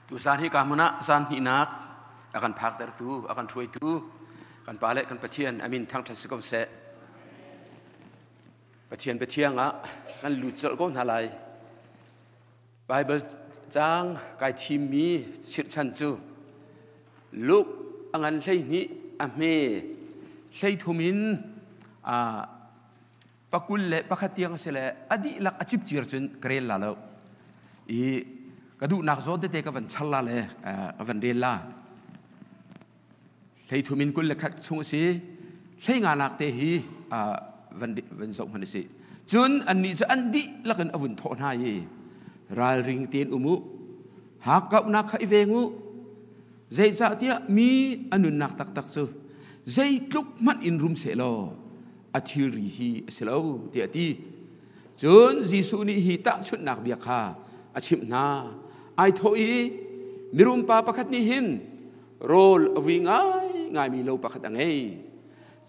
Tuzan hi ka hmun ah zan hnihnak a kan phaktertu, a kan hruaitu, kan Pa le kan Pathian a min thangṭhat si ko seh. Pathian biathiang ah kan lut colh ko hna lai. Baibal caang kai thimmi chirhchan cu Luke a ngan 12 a hme 33 in 21 tiang a si le a dihlak a cipcir cun ka rel la lo i ka duhnak zawn tete ka van char la le ka van rel la. 33 in 21 chung a si. 50 nak te hi van van zoh hmanh a si. Cun annih cu an dihlak in a vun thawh hna i, "Ralring tein um u, hakkauhnak kha i veng u. Zeicahtiah mi a nunnak taktak cu zeitluk hmanh in rum sehlaw a thilri hi a si lo," tiah a ti. Cun Jesuh nih hi tahchunhnak bia kha a chimh hna. Ai thawh i, "Mirum pa pakhat nih hin rawl a vui ngaingaimi lo pakhat a ngei.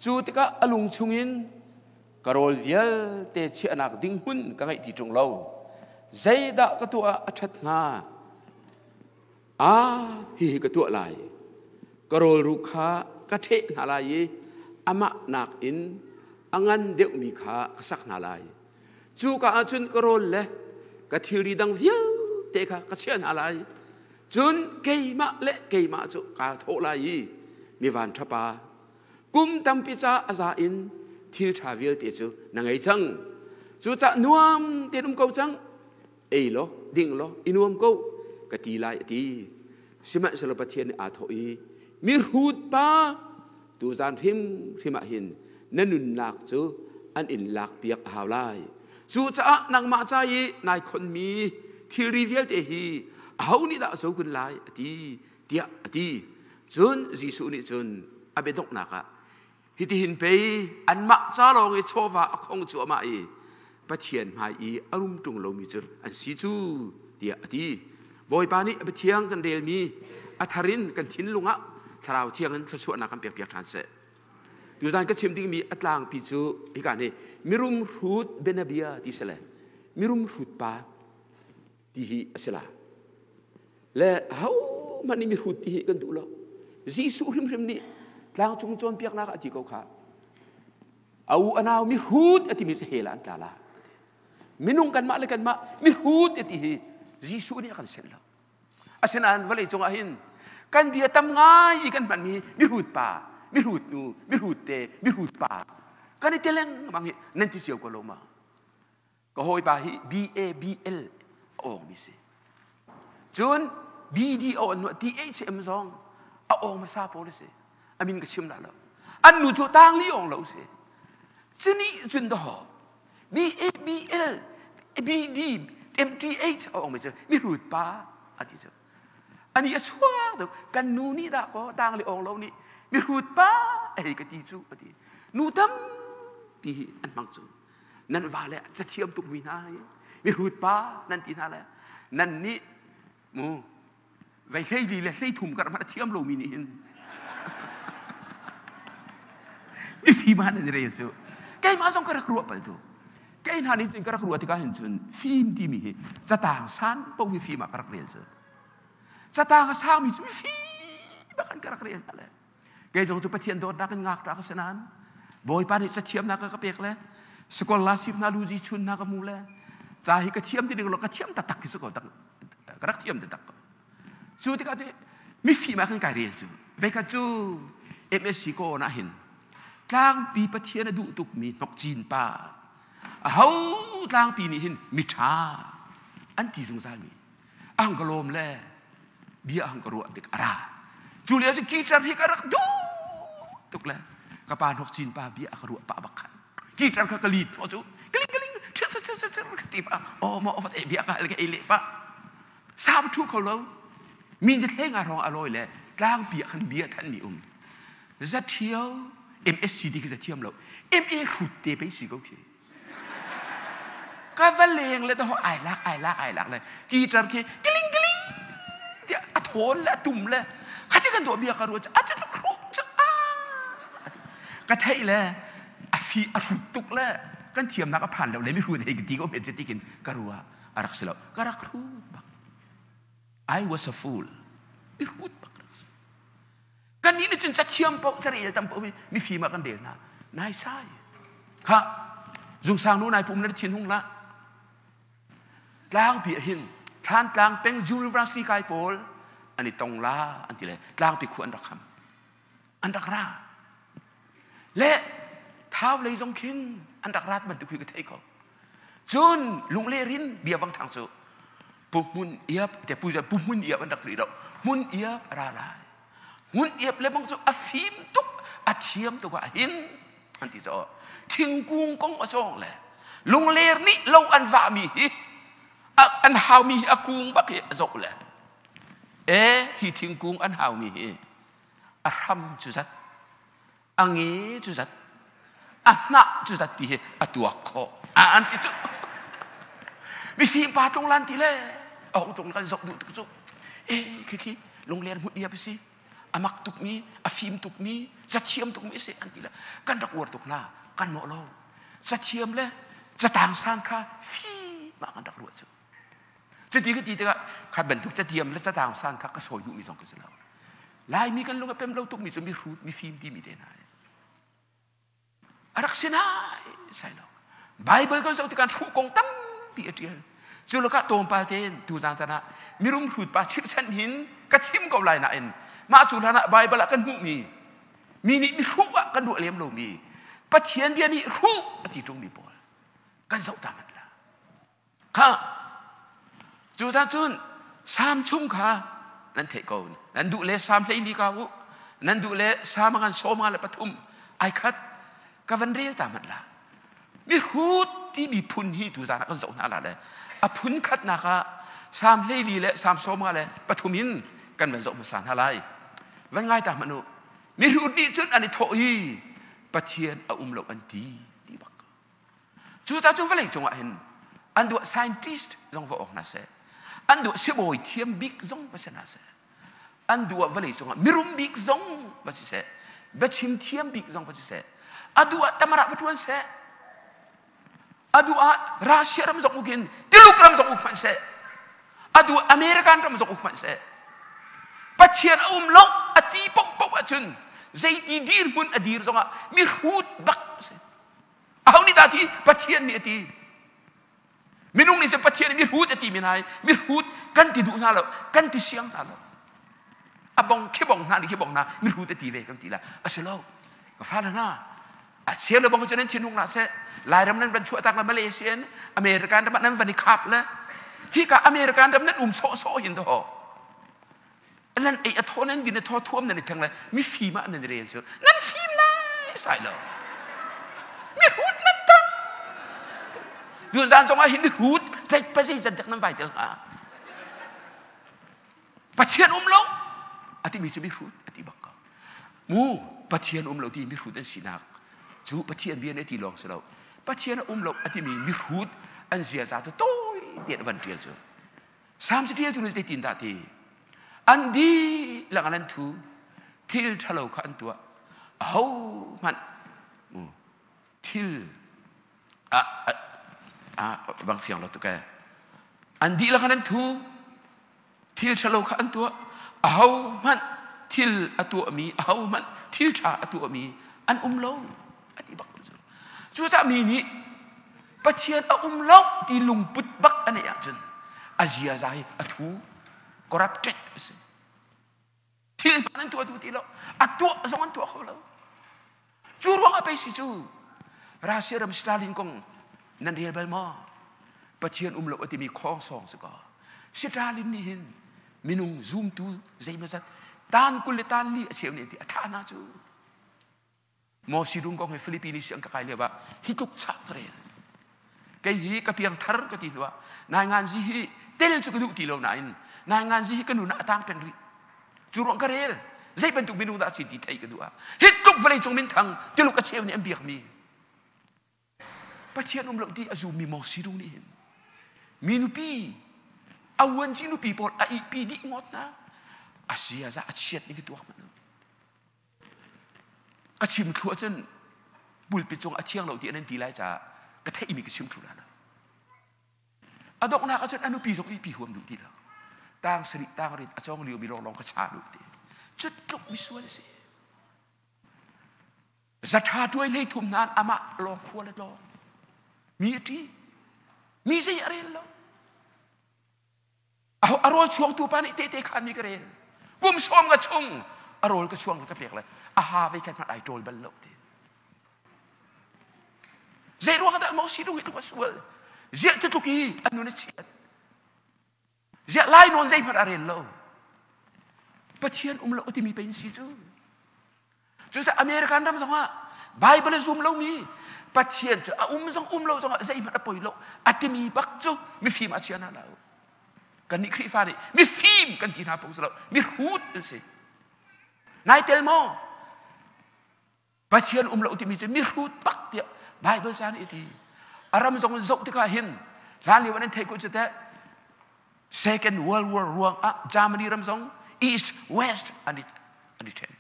Cu tikah a lung chungin, 'Ka rawl vialte chiahnak ding hmun ka ngeih ti ṭung lo. Zeidah ka tuah ah a ṭhat hnga? Ah, hihi ka tuah lai. Ka rawlruh kha ka ṭheh hna lai i amah nakin a ngan deuhmi kha ka sak hna lai. Cuka ah cun ka rawl le ka thilri dang vialte kha ka chiah hna lai. Cun keimah le keimah cu kaa thawh lai i, Mi vanṭha pa, kum tampi ca a za in thil ṭha vialte cu na ngei cang. Cucaah nuam tein um ko cang. Ei law, ding law, i nuam ko, ka ti lai," a ti. Sihmanhsehlaw Pathian nih aa thawh i, "Mihrut pa, tuzan hrimhrim ah hin na nunnak cu an in lakpiak a hau lai. Cucaah nangmah ca i nai khonmi thilri vialte hi aho nih dah a co kun lai?" a ti, tiah a ti. Cun Jesuh nih cun a biadonghnak ah, "Hitihin pei anmah ca lawng i chawva a khong cuahmah i Pathian hmai i a rum ṭung lomi cu an si cu," tiah a ti. Bawipa nih a biathiang kan relmi a thar in kan thinlung ah Thlarau Thiang in thluachuahnak kan pekpiak ṭhan seh. Tuzan ka chim dingmi a tlangpi cu hika nih mirum hrut bianabia ti si le mirum hrut pa ti hi a si la. Le ahohmanh nih mihrut ti hi kan duh lo. Jesuh hrimhrim nih tlangcung cawnpiaknak ah a ti ko kha. A u a nau mihrut a timi cu hell ah an tla la. Minung kanmah le kanmah mihrut a ti hi Jesuh nih a kan selh lo. Asinain vawlei cungah hin kan bia tam ngai i kan hmanmi mihrut pa, mihrut nu, mihrut te, mihrut pa kan i ti lengmang hi nan ti cio ko lo ma? Ka hawipa hi BABL a awngmi si. Cun BDO an nuah THM zong a awng hmasa pawl a si. A min ka chim dah lo. An nu cu tang li awng lo si. Cuni cun daw BABL BD MTH a awngmi cu mihrut pa a ti cu. Ani a chuak tuk kan nu nih dah kaw tang li awng lo nih mihrut pa a hei ka ti cu a ti. Nu tampi hi an hmang cu. Nan va le cathiam tukmi hna hi mihrut pa nan ti hna le nan nih mu vei 12 le 33 kar hmanh a thiam lomi nih hin mifim ah nan i rel cu. Keimah zong ka rak ruah bal tu. Kei hna nih cun ka rak ruah tikah hin cun fim timi hi catang san paoh hi fim ah ka rak rel cu. Catang a sangmi cu mifim bak an ka rak rel hna le kei zong cu Pathian dawtnak in ngakṭah ka si nain Bawipa nih cathiamnak a ka pek le scholarship hna luzi chun hna ka hmu le ca hi ka thiam ti ding lo, ka thiam taktak khi si ko, tak ka rak thiam taktak ko. Cu tikah cu mifim ah khan kai rel cu. Veikhat cu MSC ko na hin tlangpi Pathian a duh tukmi hnokcin pa, aho tlangpi nih hin miṭha an ti zungzal mi a hang ka lawm le bia a hang ka ruah tik a ra. Cu lio cu guitar hi ka rak duh tuk le ka pa hnokcin pa bia a ka ruah pah bak khan guitar kha ka lead cu kaling kaling chir chir chir chir ka ti pa oh ma oh bia ka ka ei le pa sau thu kho lo. Mi ni thleng a rong a lawi le tlangpi ah khan bia than mi um zathio MSc ti khi thiam lo, MA hrut te pe si ko khi. Ka va leng le to ai lak ai lak ai lak le guitar khi kiling kiling tiah a thawn le a tum le khati kan tuah bia ka ruah a cu khruh cu a ka theih le a fi a hrut tuk le kan thiamnak a phan lo le mi hrut hei ti ko me ti kin ka ruah a rak si lo, ka rak hrut bak. I was a fool. Mihrut bak rak si. Kan nih nih cun cathiam paoh carel tam paoh hi mifim ah kan rel hna. Nai sai. Kha zungsang nu nai pum na thin hung la. Tlangpi ah hin Thlantlang peng University kai pawl an i tong la an ti le tlangpi khu an rak ham. An rak ra. Le thau lei zong khin an rak rat bantuk hi ka thei ko. Cun lungler in bia bang thang cu pu hmun iap te pu pu hmun iap an rak ri lo hmun iap a ra lai hmun iap le bang cu a fim tuk a thiam tuk ah hin an ti caw thingkung kong a cawng le lungler nih lo an vah mi hi an hau mi hi a kung bak hi a zoh le e hi thingkung an hau mi hi a hram cu zat a nge cu zat a hnah cu zat ti hi a tuak khawh an ti cu mifim pa tlung lan ti le a hong tlung kan zoh duh tuk cu e khi khi lungler hmut iap si a mak tuk mi a fim tuk mi cathiam tuk mi si an ti le kan rak uar tuk hna kan mawh lo cathiam le catang sang kha fi ma kan rak ruah cu cuti ka ti tikah kha bantuk cathiam le catang sang kha ka sawi duh mi zong ka si lo Laimi kan lung a pem lo tukmi cu mihrut mifim timi te hna a rak si nai sai lo. Bible kan zoh tikah hruh kong tampi a ṭial. Cu lakah tlawmpal tein tuzaan caan ah mirum hrut pa chirhchan hin ka chim ko lai nain mah cu hlan ah Bible ah kan hmuhmi mi nih mihruh ah kan ruah lem lomi Pathian bia nih hruh a ti ṭungmi pawl kan zoh ta hmanh la. Kha cu cun Salm chung kha nan theih ko. Nan duh le Salm 14 ka u. Nan duh le Salm ngan 53 ai khat ka van rel ta hmanh la. Mihrut timi phun hi tu zan ah kan zoh hna la le a phun khatnak ah Salm 14 le Salm 53 in kan van zoh hmasa hna lai. Van ngai ta hmanh u. Mihrut nih cun an i thawh i Pathian a um lo an ti ti bak. Cucaah cu vawlei cungah hin an duh scientist zong va awk hna seh, an duh sibawi thiam bik zong va si hna seh, an duh ah vawlei cungah mirum bik zong va si seh, biachim thiam bik zong va si seh, a duh ah tamara va ṭuan seh, a duh ah Russia ram zong uk in Tuluk ram zong uk hmanh seh, a duh American ram zong uk hmanh seh, Pathian a um lo a ti paohpaoh ahcun zeiti dirhmun a dir zongah mihrut bak a si. Aho nih dah ti? Pathian nih a ti. Minung nih cun Pathian nih mihrut a ti mi hna hi mihrut kan ti duh hna lo, kan ti siang hna lo. A bong khi bong hna nih khi bong hna mihrut a ti ve kan ti la. A si lo. Ka fale hna, a cheu le bong cu nan thinhung hlah seh. Lairam nan van chuah tak le Malaysia in American ram ah nan van i khap le hika American ram nan um sawhsawh hin to nan ei a thaw nan din a thaw thuam nan i theng le mifim ah nan i rel cu nan fim lai sai lo mihrut nan tam duldan zong ah hin mihrut zei pa zei zat dek nan vai tel hnga Pathian um lo a timi cu mihrut a ti bak ko mu Pathian um lo ti mihrut an sinak cu Pathian bia nih ti lawng si lo Pathian a um lo a timi mihrut an ziaza cu tawi tein van tial cu Salm caṭialtu nih zeitin dah ti? An dihlak an an thu, thil ṭhalo kha an tuah. Ahohmanh thil a bang fiang lo tuk ee. An dihlak an an thu, thil ṭhalo kha an tuah. Ahohmanh thil a tuahmi, ahohmanh thil ṭha a tuahmi an um lo. A ti bak cu. Cucaah mi nih Pathian a um lo ti lungput bak a neih ahcun a ziaza hi a thu corrupted a si. Thil hmaan an tuah duh ti lo. A tuah zong an tuah kho lo. Cu ruangah pei si cu Russia ram Stalin kong nan rel bal maw? Pathian um lo a timi khawng sawng si ko. Stalin nih hin minung zumtu zeimawzat tan 24 a cheu nih ti a thah hna cu. Moses dum kong hi Philippines an ka kai lio ah hi tluk chak ka rel. Kei hi ka piang thar ka ti hnu ah nai ngan zi hi tel cu ka duh ti lo nain nai ngan zi hi ka nun ah a tang peng rih. Cu ruang ka rel. Zei bantuk minung dah a si ti theih ka duh ah hi tluk vawlei cung minthang tiluk a cheu nih an biak mi Pathian um lo ti a zummi Moses dum nih hin mi nupi a uanci nupi pawl a ihpi dih ngawt hna a ziaza a chiat ning hi tuak hmanh Ka chim thlu ahcun pulpit cung a thiang lo ti an ti lai caah ka theihmi ka chim thlu lai lo. A donghnak ahcun a nupi zong ihpi huam duh ti lo. Tang sarih tang rit a cawng lio mi lawnglawng ka chaan u ti. Cu tluk misual a si. Zatha tuai hlei thum nain amah lawng khua le tlawng. Mi a ṭi. Mi zei a rel lo. A rawl chuangtu pa nih tehte khan mi ka rel. Kum sawm ka chung a rawl ka chuang ka pek le a ha ve khat hmanh ai ṭawl bal lo ti. Zei ruang dah maw si tluk hi tluk a sual. Ziah cu tluk i an nun a chiat. Ziah lai nawn zeihmanh a rel lo. Pathian um lo timi pei si cu. Cucaah American ram zongah Bible a zum lomi Pathian cu a um zong um lo zongah zeihmanh a poi lo a timi bak cu mifim a chia hna lo. Kannih Khrihfa nih mifim kan ti hna pung si lo mihrut an si. Nai tel maw? Pathian um lo timi cu mihrut bak tiah Bible ca nih a ti. A ram zong in zoh tikah hin hlan lio an theih ko cu teh Second World War ruang ah Germany ram zong East West an i an i then.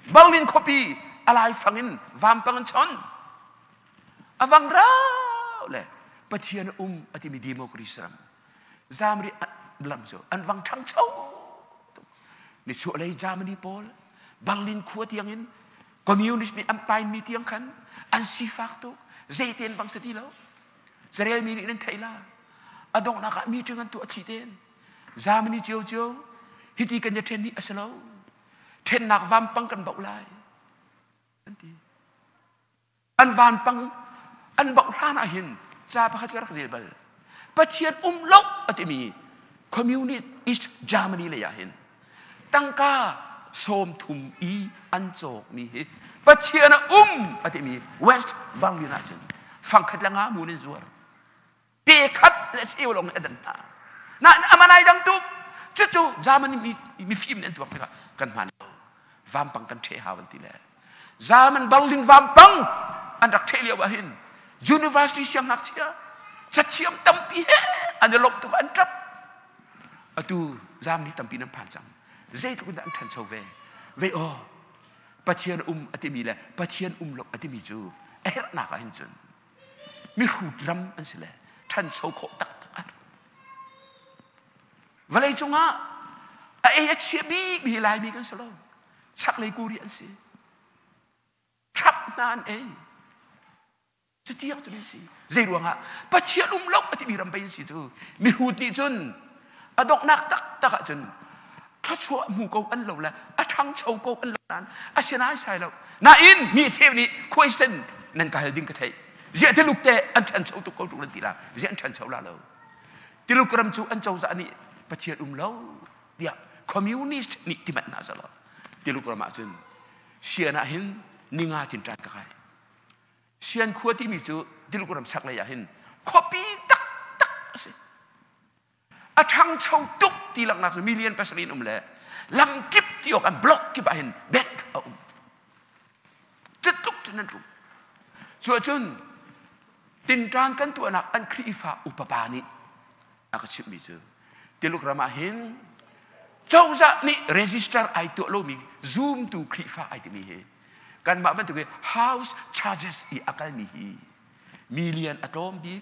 Berlin khuapi a laifang in vampang an chon. A vang rau le Pathian um a timi democracy ram. Germany lam cu an vang ṭhangcho tuk. Nichuahlei Germany pawl Berlin khua tiang in communist nih an paimi tiang khan an sifak tuk. Zeiten bang si ti lo. Zarel mi nih nan theih la. A donghnak ah meeting an tuah thli ten. Germany cio cio hiti kan i ṭhen hi a si lo. Ṭhennak vampang kan bauh lai. An ti. An vanpang an bauh hlan ah hin ca pakhat ka rak rel bal. Pathian um lo a timi Communist East Germany lei ah hin tangka 30 i an cawkmi hi Pathian a um a timi West Berlin ah cun fangkhat le nga mun in zuar. Pe khat le seu lawng nih a dan hna. Nain aman ai dang tuk. Cucu Germany mi mifim nih an tuak tikah kan hmaan lo. Vampang kan ṭheh hau an ti le. German Berlin vampang an rak ṭheh lio ah hin university siangngakchia cathiam tampi he an i lawmh tuk an ṭap. Atu Germany tampi nan phan cang. Zeitluk in dah an ṭhancho ve. Ve aw Pathian um a timi le Pathian um lo a timi cu a herhnak ah hin cun mihrut ram an si le ṭhancho khawh taktak a vawlei cungah a ei a chia bik mi Laimi kan si lo chaklei Korea an si hrap hna an ei cutiang cu an si zei ruangah Pathian um lo a timi ram pei an si cu mihrut nih cun a donghnak taktak ah cun thluachuah hmu ko an lo le a ṭhangcho ko an lo nain a sinai sai lo nain mi cheu nih question nan ka hal ding ka theih ziah Tuluk te an ṭhancho tuk ko ṭung nan ti la ziah an ṭhancho la lo Tuluk ram cu an cozah nih Pathian um lo tiah communist nih ti manh hna selaw Tuluk ram ah cun sian ah hin ninga cin ṭan ka kai Sian khua timi cu Tuluk ram chaklei ah hin khuapi taktak a si a ṭhangcho tuk ti laknak cu million pasarih in um le lam kip ti awk an block kip ah hin bank a um cutluk cun an rum cu ahcun tinṭan kan tuahnak an Khrihfa upa pa nih a ka chimhmi cu Tuluk ram ah hin cozah nih register ai tuah lomi zumtu Khrihfa ai timi hi kanmah bantuk hi house charges i a kalmi hi million a tlawm bik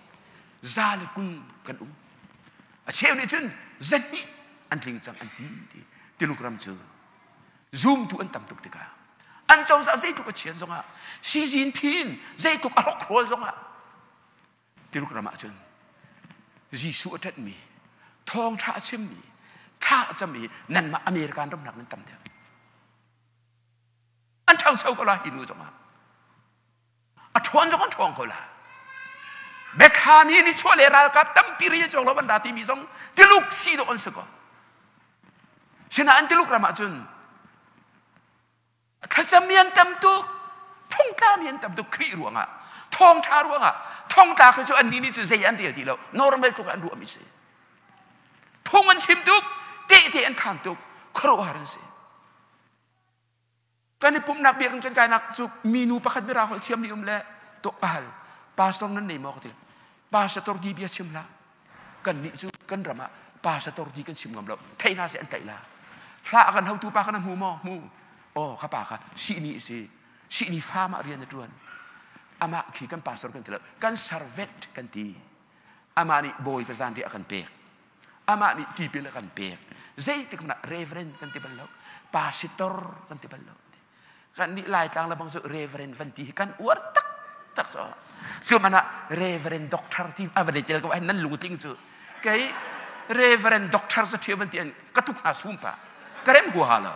120 kan um a cheu nih cun 200 an tling cang an ti ti Tuluk ram cu zumtu an tam tuk tikah an cozah zeitluk a chian zongah Xi Jinping zeitluk a hrokhrol zongah Tuluk ram ah cun Jesuh a ṭanhmi thawngṭha a chimmi thla a cammi nanmah American ram nak nan tam deuh an ṭhangcho ko la hi nu zongah a ṭhawn zong an ṭhawng ko la biathlam i nichuah le ralkap tampi ril cawk lo an ra timi zong Tuluk si dawh an si ko sinain Tuluk ram ah cun thlacam mi an tam tuk thongtla mi an tam tuk Khrih ruangah thawngṭha ruangah thongtla khi cu annih nih cun zei an rel ti lo normal tluk an ruahmi si phung an chim tuk tehte an khaan tuk khuaruahhar an si Kan i pumhnak biakinn kan kainak cu minu pakhat mirang holh thiammi um le tuah ka hal. Pastor nan nei maw ka ti. Pastor di bia chim hlah. Kan nih cu kan ram ah pastor di kan chim ngam lo. Thei hna seh an tlaih la. Hlah kan hotu pa kan hmu maw? Hmu. Oh ka pa kha sihni si. Sihni farm ah rian a tuan. Amah khi kan pastor kan ti lo. Kan servant kan ti. Amah nih bawi ka zanriah a kan pek. Amah nih tipil a kan pek. Zeitik hmanh ah reverend kan ti bal lo. Pastor kan ti bal lo. Kan nih Laitlang le bang cu reverend van ti hi kan uar taktak cu. Cu man ah reverend doctor ti a van i tel ko ah nan lungtling cu. Kei reverend doctor sa ṭhio van ti an ka tuk hna sum pa. Ka rem huaha lo.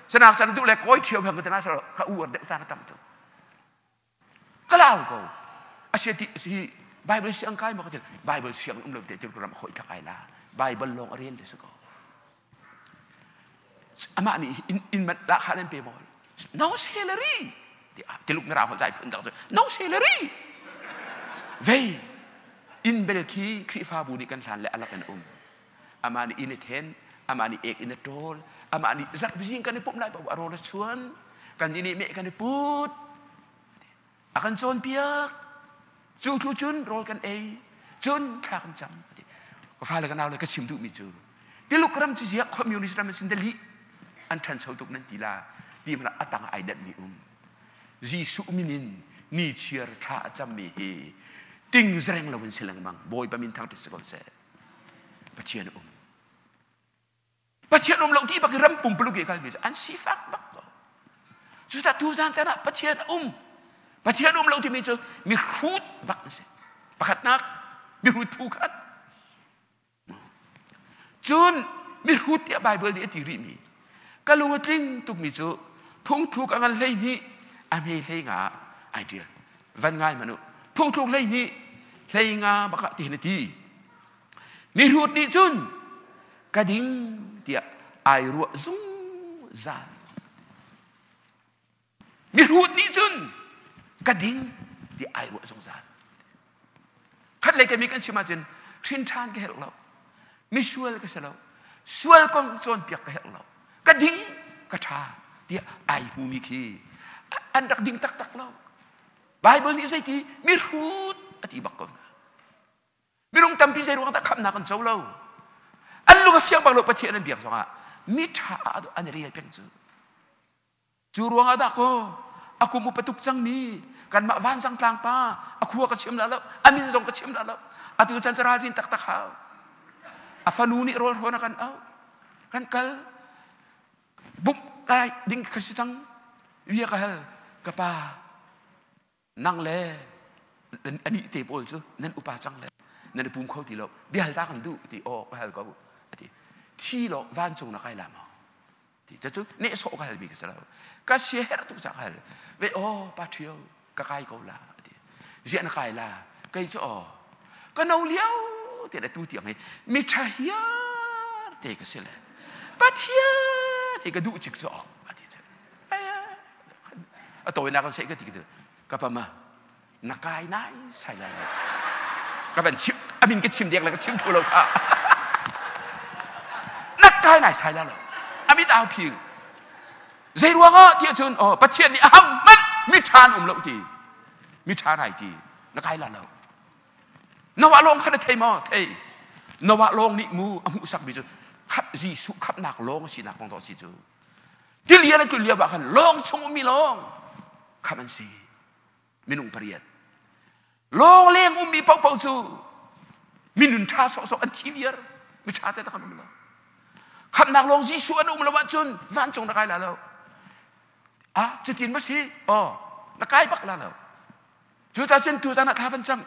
Sanak san duh le kawi ṭhio hang ka sa ka uar deuh caan a tam tuk. Ka lau ko. Asia ti si Bible siang kai ma ka ti Bible siang um lo te til ram khoi thak ai la. Bible lawng a rel le si ko. Amah nih in in mat la kha nan pe maw? No salary. Ti tiluk mirang holh zai phun dang cu no salary. Vei inn bel khi Khrihfabu nih kan hlan le alak in um. Amah nih inn i then, amah nih ek in a ṭawl, amah nih zarhzing kan i pumh lai paoh a rawl a chuan, kan nih meh kan i put. A kan cawnpiak. Cu hnu cun rawl kan ei, cun thla kan cam. Ka fale ka nau le ka chim duhmi cu Tiluk ram cu ziak communist ram sin dali an ṭhancho tuk nan ti la ti hmanh a tang ai denhmi um. Jesuh min in ni chiar thla a cammi hi ting zereng lo in si lengmang Bawipa min thangṭhat si ko seh. Pathian um. Pathian um lo ti bak ram pumpuluk i kalmi cu an sifak bak ko. Cucaah tuzan caan ah Pathian um. Pathian um lo timi cu mihrut bak an si. Pakhatnak mihrut phu khat. Cun mihrut tiah Baibal nih a ti rihmi ka lung a tling tukmi cu phungthluk a ngan 12 a hme 15 ai ṭial. Van ngai hmanh u. Phungthluk 12 15 bak ah tihin a ti. Mihrut nih cun ka ding tiah ai ruah zungzal. Mihrut nih cun ka ding tiah ai ruah zungzal. Khat lei kami kan chim ahcun hrin ṭhan ka herh lo. Misual ka si lo. Sual kong cawnpiak ka herh lo. Ka ding ka ṭha tiah ai hmumi khi an rak ding taktak lo. Bible nih zeiti mihrut a ti bak ko hna. Minung tampi zei ruang dah khamhnak an co lo? An lung a fiang bak lo Pathian an biak zongah mi ṭha ah an i rel peng cu. Cu ruangah dah kaw a kum upa tuk cangmi kanmah vansang tlang pa a khua ka chim la lo a min zong ka chim la lo atu chan cu ralrin taktak hau a fanu nih rawl hrawn a kan auh kan kal bumh kai ding ka si cang bia ka hal ka pa Nang le anih te pawl cu nan upa cang le nan i pum kho ti lo biahal ta kan duh ti aw ka hal ko ati thi lo vancung na kai la maw ti cu nehsawh ka halmi ka si lo ka sia herh tuk ca ka hal ve aw pa ṭhio ka kai ko la ati ziah na kai la kei cu aw ka no lio te le tu tiang hi mi ṭha hiar te ka si le Pathian hi ka duh cik cu aw ati cu a tawinak kan sei ka ti ka pa ma na kai nai sai lai lo ka van chim amin ka chim dek le ka chim phu lo kha na kai nai sai la lo amit au phing zei ruangah ti ahcun oh pathian nih ahang man mi ṭhan um lo ti mi ṭha nai ti na kai la lo Noah lawng kha na thei maw thei Noah lawng nih mu a hmuhsak mi cu khap Jesuh khapnak lawng a sinak kong to si cu Tilian an tlun lio ah khan lawng chung ummi lawng khamh an si. Minung pariat. Lawng leng ummi paohpaoh cu minun ṭha sawhsawh an thi viar. Mi ṭha te tak an um lo. Khamhnak lawng Jesuh an um lo ahcun vancung na kai la lo. Ah, cutin ma si? Oh, na kai bak la lo. Cucaah cun tuzan ah thla van cam.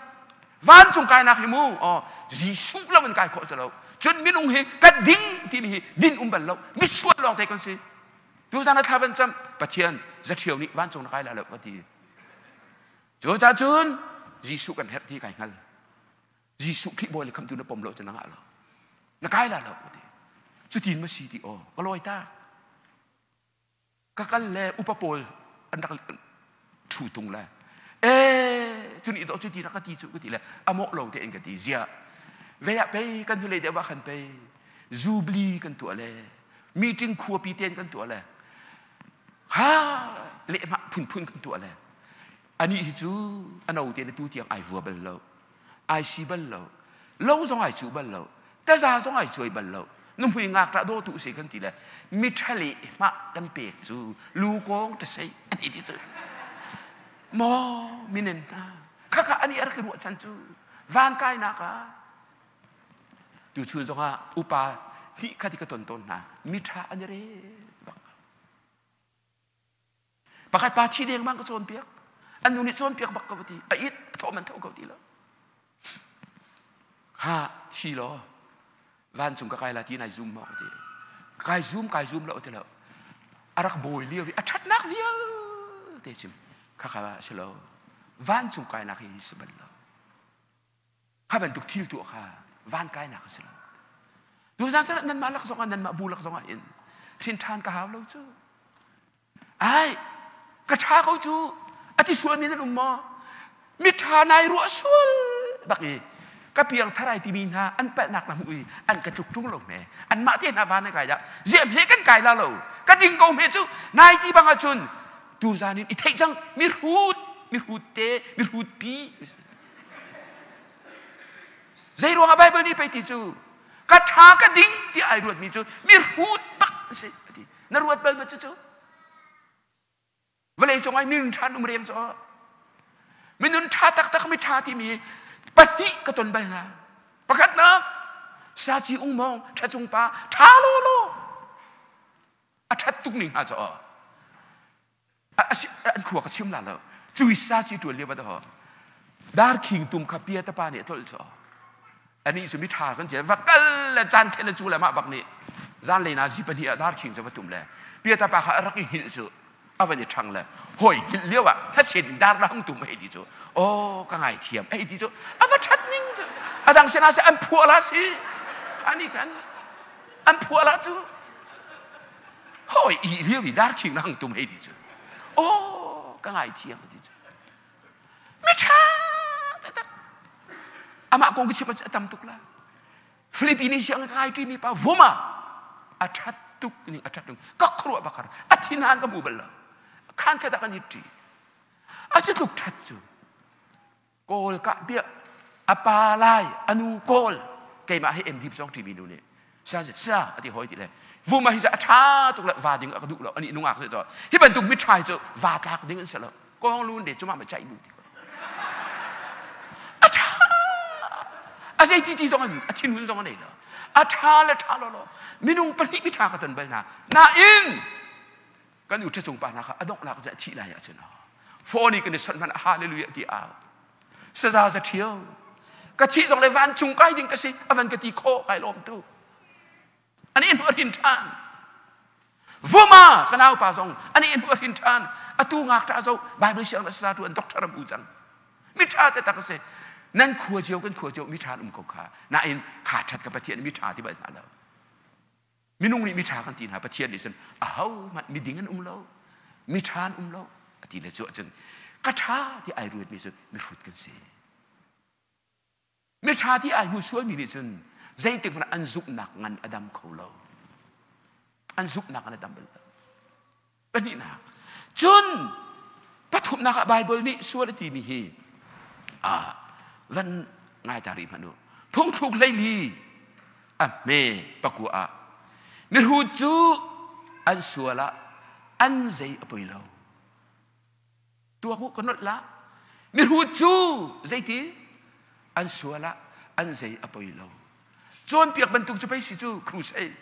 Vancung kainak hi mu aw Jesuh lo in kai khawh cu lo. Cun minung hi ka ding timi hi din um bal lo. Misual lawng te kan si. Tuzan ah thla van cam Pathian zaṭhio nih vancung na kai la lo ka ti. Cucaah cun Jesuh kan herh ti kai hngal. Jesuh Khrih bawi le khamtu na pom lo cu na ngah lo. Na kai la lo ka ti. Cutin ma si ti aw ka lawi ta. Ka kal le upa pawl an rak ṭhu tung le ee cun i dawh cu ti rak ka ti cu ka ti le a mawh lo tein ka ti ziah vei ah pei kan hnulei deuh ah khan pei jubilee kan tuah le meeting khuapi tein kan tuah le ha lehmah phunphun kan tuah le anih hi cu a no tein tu tiang ai vua bal lo ai si bal lo lo zong ai cuh bal lo taza zong ai cuai bal lo nuhmui ngakṭah dawtu si kan ti le miṭhali hmah kan pek cu lukawng ṭasei an i ti cu maw minen hna khakha ani a rak i ruahchan cu van kainak ah tuchun zongah upa. hnih khat i ka ton tawn hna. Mi ṭha an i rel bak. Pakhat pa thi dengmang ka cawnpiak. An nu nih cawnpiak bak ko ti. A it, a thawh man tho ko ti lo. Ha, thi law vancung ka kai la ti nai zum maw ka ti. Kai zum, kai zum lo ti lo. A rak bawi lio i a ṭhatnak vialte chim. Khakha a si lo. Vancung kainak hi si bal lo. Kha bantuk thil tuah kha van kainak a si lo. Tuzan cu nanmah lak zongah nanmah bu lak zongah hin hrin ṭhan ka hau lo cu. Ai, ka ṭha ko cu a ti sualmi nan um maw? Miṭha nai ruah sual bak i ka piang tharai timi hna an palhnak na hmuh i an ka tluk ṭung lo hme. Anmah te hna van na kai dah. Ziam he kan kai la lo. Ka ding ko hme cu nai ti bang ahcun tuzan in i theih cang mihrut mihrut te mihrut pi Zei ruangah Bible nih pei ti cu ka ṭha ka ding ti ai ruatmi cu mihrut bak a si a ti. Na ruat bal ma cucu? Vawlei cung ah minun ṭha an um rem cu. Minun ṭha taktak mi ṭha timi pahnih ka ton bal hna. Pakhatnak Saci ungmawng ṭha cung pa ṭha law law a ṭhat tuk ning hna cu an khua ka chim la lo cui sa ci tuan lio va ho dar khing tum kha pia ta pa nih a tlolh cu ani cu mi tha kan ti va kal le caan the le cu le mah bak nih zan lei na zi pahnih ah dar khing cu va tum le pia ta pa kha a rak i hngilh cu a van i ṭhang le hoi hngilh lio ah hlachet in dar la hung tum hei ti cu oh ka ngai thiam hei ti cu a va ṭhat ning cu a dang sena se an phuah la si ani kan an phuah la cu hoi i lio i dar khing na hang tum hei ti cu oh ka ngai thiam ti cu mi ṭha taktak amah kong ka chim a tam tuk la Philippine siang kai ṭi mi pa vuma a ṭhat tuk ning a ṭhat tuk ka khuruah bakar a thin han ka mu bal lo khan khat ah kan i ṭi a cu tluk ṭhat cu Kawl kah bia a pa lai a nu kawl keimah hi MD zong ṭimi nu nih sa sa a ti hoi ti le vuma hi a ṭha tuk le va ding a ka duh lo ani nungak cu hi bantuk mi ṭha hi cu va tlak ding an si lo kong lun de cuma ma chaih bu ti ko a ṭha a zei ti ti zong an a thinhun zong a nei lo a ṭha le ṭha lo lo minung pahnih mi ṭha ka ton bal hna nain Kan u ṭhacung pa hna kha a donghnak cu a thih lai ahcun phone i kan i sonh hmanh hallelujah ti au saza za ṭhio ka thih zong le vancung kai ding ka si a van ka ti khawh kai lawm tu ani hnu a hrin ṭhan vuma ka nau pa zong ani hnu a hrin ṭhan atu ngakṭah zo Bible siang na saza tu an doctor am u cang mi ṭha te tak a si nan khua cio kan khua cio mi ṭha an um ko kha nain kha ṭhat ka Pathian mi ṭha ti bal hna lo Minung nih miṭha kan ti hna Pathian nih cun ahohmanh miding an um lo miṭha an um lo a ti le cu ahcun ka ṭha ti ai ruatmi cu mihrut kan si. Miṭha ti ai hmu sualmi nih cun zeitik hmanh an zumhnak ngan a dam kho lo. An zumhnak ngan a dam bal lo. Pahnihnak. Cun pathumnak ah Baibal nih sual a timi hi van ngai ta rih hmanh u. Phungthluk hleili a hme pakua ah mihrut cu an sual ah an zei a poi lo. Tuak u ka nolh la. Mihrut cu zeiti an sual ah an zei a poi lo. Cawnpiak bantuk cu pei si cu crusade.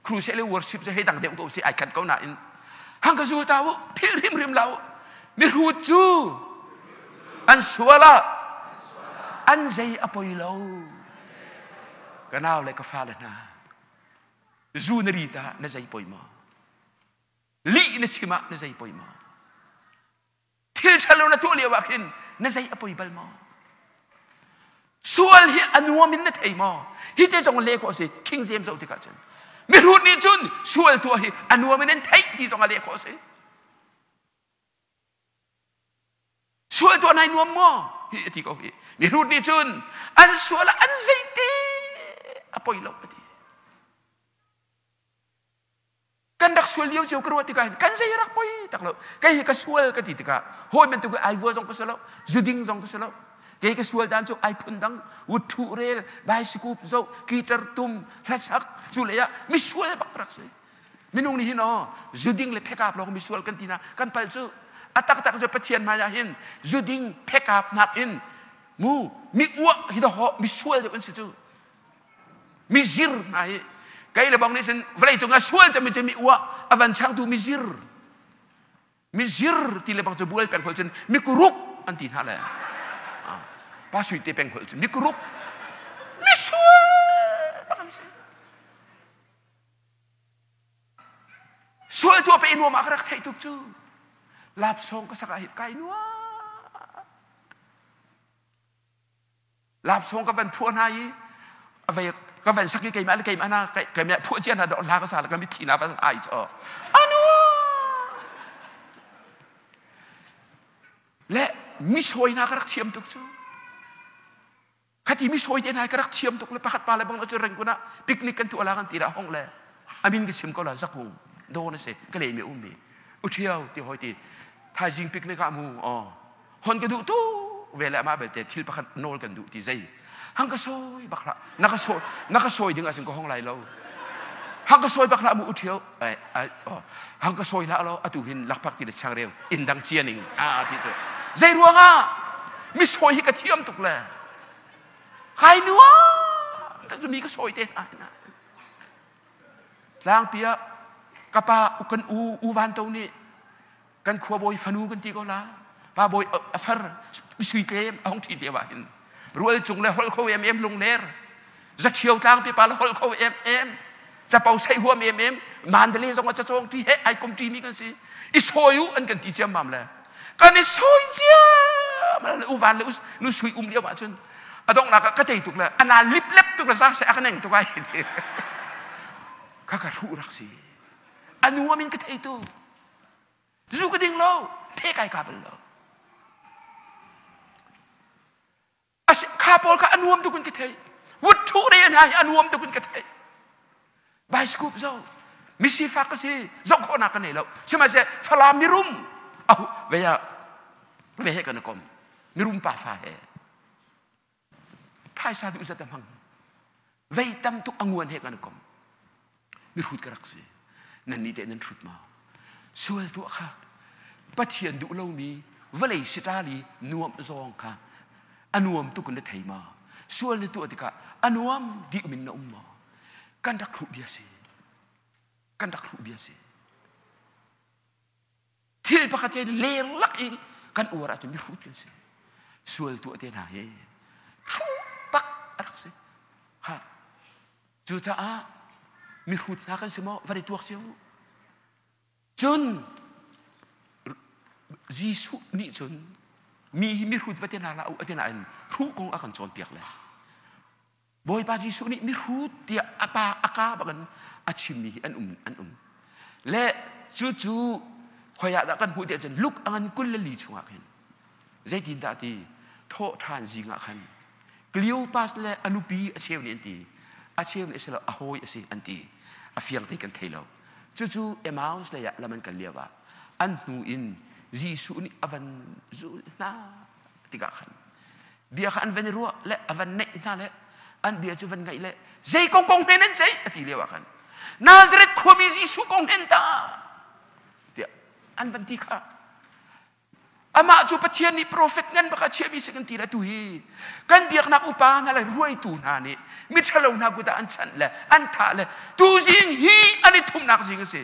Crusade le worship cu hei dang deuh ko si ai khat ko nain hang ka zul ta u philh hrimhrim la u mihrut cu an sual ah an zei a poi lo ka nau le ka fale hna zu na ri ta na zei poi maw lih na chim ah na zei poi maw Thil ṭhalo na tuah lio ah khin na zei a poi bal maw? Sual hi a nuam in na thei maw? Hi te zong leh khawh a si. King James zoh tikah cun mihrut nih cun sual tuah hi a nuam in an theih ti zong a leh khawh a si. Sual tuah nai nuam maw? Hi a ti ko hi. Mihrut nih cun an sual ah an zeite a poi lo a ti. Kan rak sual lio cio ka ruah tikah hin kan zei rak poi tak lo. Kei hi ka sual ka ti tikah hawi bantuk ai vua zong ka si lo, zuding zong ka si lo. Kei ka sual dan cu ai phun dang, wutṭhu rel, baisikup zoh, guitar tum, hlasak, cu lei ah misual bak rak si. Minung nih hin aw zuding le phekap lawng misual kan ti na kan pal cu a taktak cu Pathian hmai ah hin zuding phekap nakin mu mi uah hi dahawh misual deuh an si cu. Mizir hna hi. Kei le bang nih cun vawlei cung ah sual cami cu mi uah a van changtu mizir mizir ti le bang cu bual peng holh cun mikuruk an ti hna le pa sui te peng holh cun mikuruk misual bak an si. Sual tu pe nuam ah ka rak theih tuk cu lapsong ka sak ah hi kai nuam. Lapsong ka van phuah hna i a vei ka van sak i keimah le keimah na keimah phuah cia hna dawh hla ka sa le ka mitthli na van ai cho anu le mi sawi hna ka rak thiam tuk cu khati mi sawi te hna ka rak thiam tuk le pakhat pa le bang cu rengkun ah picnic kan tuah la kan ti dah hong le amin ka chim ko la zakung do na se ka le mi um mi u thiau ti hoi ti thaizing picnic ah mu oh hon ka duh tu ve le amah belte thil pakhat nawl kan duh ti zei hang ka sawi bak hlah na ka sawi na ka sawi ding ahcun ka hong lai lo hang ka sawi bak hlah mu u ṭhio ai ai oh hang ka sawi hlah lo atu hin lakphak ti le changreu inn dang cia ning a ti cu zei ruangah mi sawi hi ka thiam tuk le kai nuam tak mi ka sawi te hna tlangpi ah ka pa kan u u van to nih Kan khuabawi fanu kan ti ko la. Pa bawi a far sui tlem a hong ṭhi lio ah hin rual cung le holh kho em em lungler zaṭhio tlang pipa le holh kho em em capo sei huam em em Mandalay zong a cacawng ṭi he ai kom ṭi mi kan si i sawi u an kan ti ciammam le kan i sawi ciam le uvan le nu sui um lio ah cun a donghnak ah ka tei tuk le ana lip lep tuk le za se a ka neng tuk ai kha ka hruh rak si a nuam in ka thei tu Zu ka ding lo, phe kai ka bal lo. Kha pawl kha a nuam tuk in ka thei. Wut thu re hna hi a nuam tuk in ka thei. Bicycle zo, misifak ka si, zoh khawhnak ka nei lo. Sihmanhsehlaw Falam mirum ahu ve ah ve he kan kom. Mirum pa fa he. Phaisa duh zat a hmang. Vei tam tuk a nguan he kan i kom. Mihrut ka rak si. Nan nih teh nan hrut ma? Sual tuah kha Pathian duh lomi vawlei sitali nuam zawng kha a nuam tuk in na thei ma? Sual na tuah tikah a nuam dih min na um ma? Kan rak hruh bia si. Kan rak hruh bia si. Thil pakhat he leng lak i kan uar ahcun mihrut kan si. Sual tuah te hna hi hruh bak a rak si. Ha. Cucaah mihrut hna kan si maw van i tuak cio u. Cun Jesuh nih cun mi hi mihrut va te hna hlah u a ti nain hruh kong a kan cawnpiak le Bawipa Jesuh nih mihrut tiah a pa a ka bangin a chimmi hi an um an um. Le cucu khoi ah dah kan hmuh tiah cun Luke a ngan 24 chungah khin zeitin dah ti thawh ṭhan zing ah khan Cleopas le a nupi a cheu nih an ti a cheu nih a si lo a hawi a si an ti a fiang te kan thei lo cucu Emmaus lei ah lam an kal lio ah an hnu in Jesuh nih a van zul hna tikah khan bia kha an van i ruah le a van neih hna le an bia cu van ngaih le zei kong kong he nan ceih a ti lio ah khan Nazareth khuami Jesuh kong hen ta tiah an van ti kha amah cu Pathian nih profet ngan bak a chiahmi si kan ti le tu hi kan biaknak upa hna le ruaitu hna nih miṭhalo hna kut ah an chanh le an thah le tu zing hi an i thumnak zing a si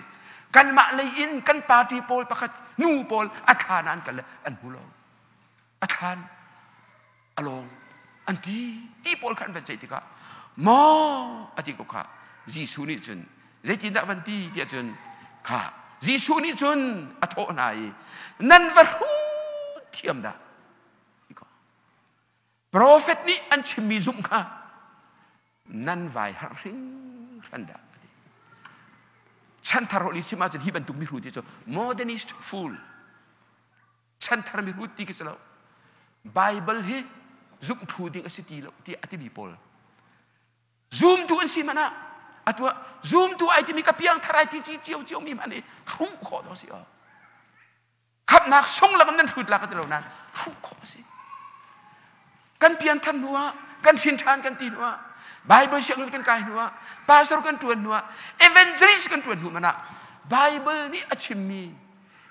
kanmah lei in kan party pawl pakhat nu pawl a thla an kal le an hmu lo a thlan a lawng an ti ti pawl kha an van ceih tikah maw a ti ko kha Jesuh nih cun zeitindah van ti tiah cun kha Jesuh nih cun a thawh hna i nan va hrut thiam dah Profet nih an chimmi zumh kha nan vai harh hringhran dah a ti. Chanthar holh i chim ahcun hi bantuk mihrut hi cu modernist fool chanthar mihrut ti khi si lo Bible hi zumh thu ding a si ti lo tiah a timi pawl zumtu an si hmanh ah atu ah zumtu ai timi ka piangthar ai ti ci cio cio mi hmanh hi hruh khawh dawh si aw khamhnak sung lak nan hrut lak ti lo nain hruh khawh a si kan pianthar hnu ah kan hrin ṭhan kan ti hnu ah Bible sianginn kan kai hnu ah pastor kan ṭuan hnu ah evangelist kan ṭuan hnu hmanh ah Bible nih a chimmi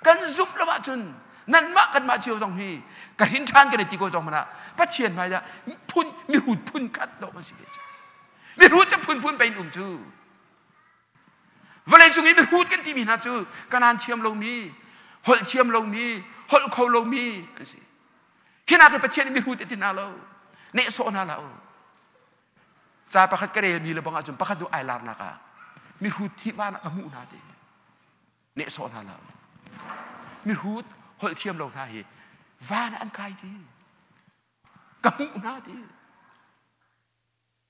kan zumh lo ahcun nanmah kanmah cio zong hi ka hrin ṭhan kan i ti ko zong hmanh ah Pathian hmai ah phun mihrut phun khat dawh kan si ve cu mihrut cu phunphun pei in um cu. Vawlei cung i mihrut kan timi hna cu kanaan thiam lomi, holh thiam lomi, holh kho lomi an si. Khi nak Pathian nih mihrut a ti hna lo. Nehsawh hna hlah u. Ca pakhat ka relmi le bang ahcun pakhat nu ai larnak ah mihrut hi van ah ka hmuh hna ti. Nehsawh hna hlah u. Mihrut holh thiam lo hna hi van ah an kai ti. Ka hmuh hna ti.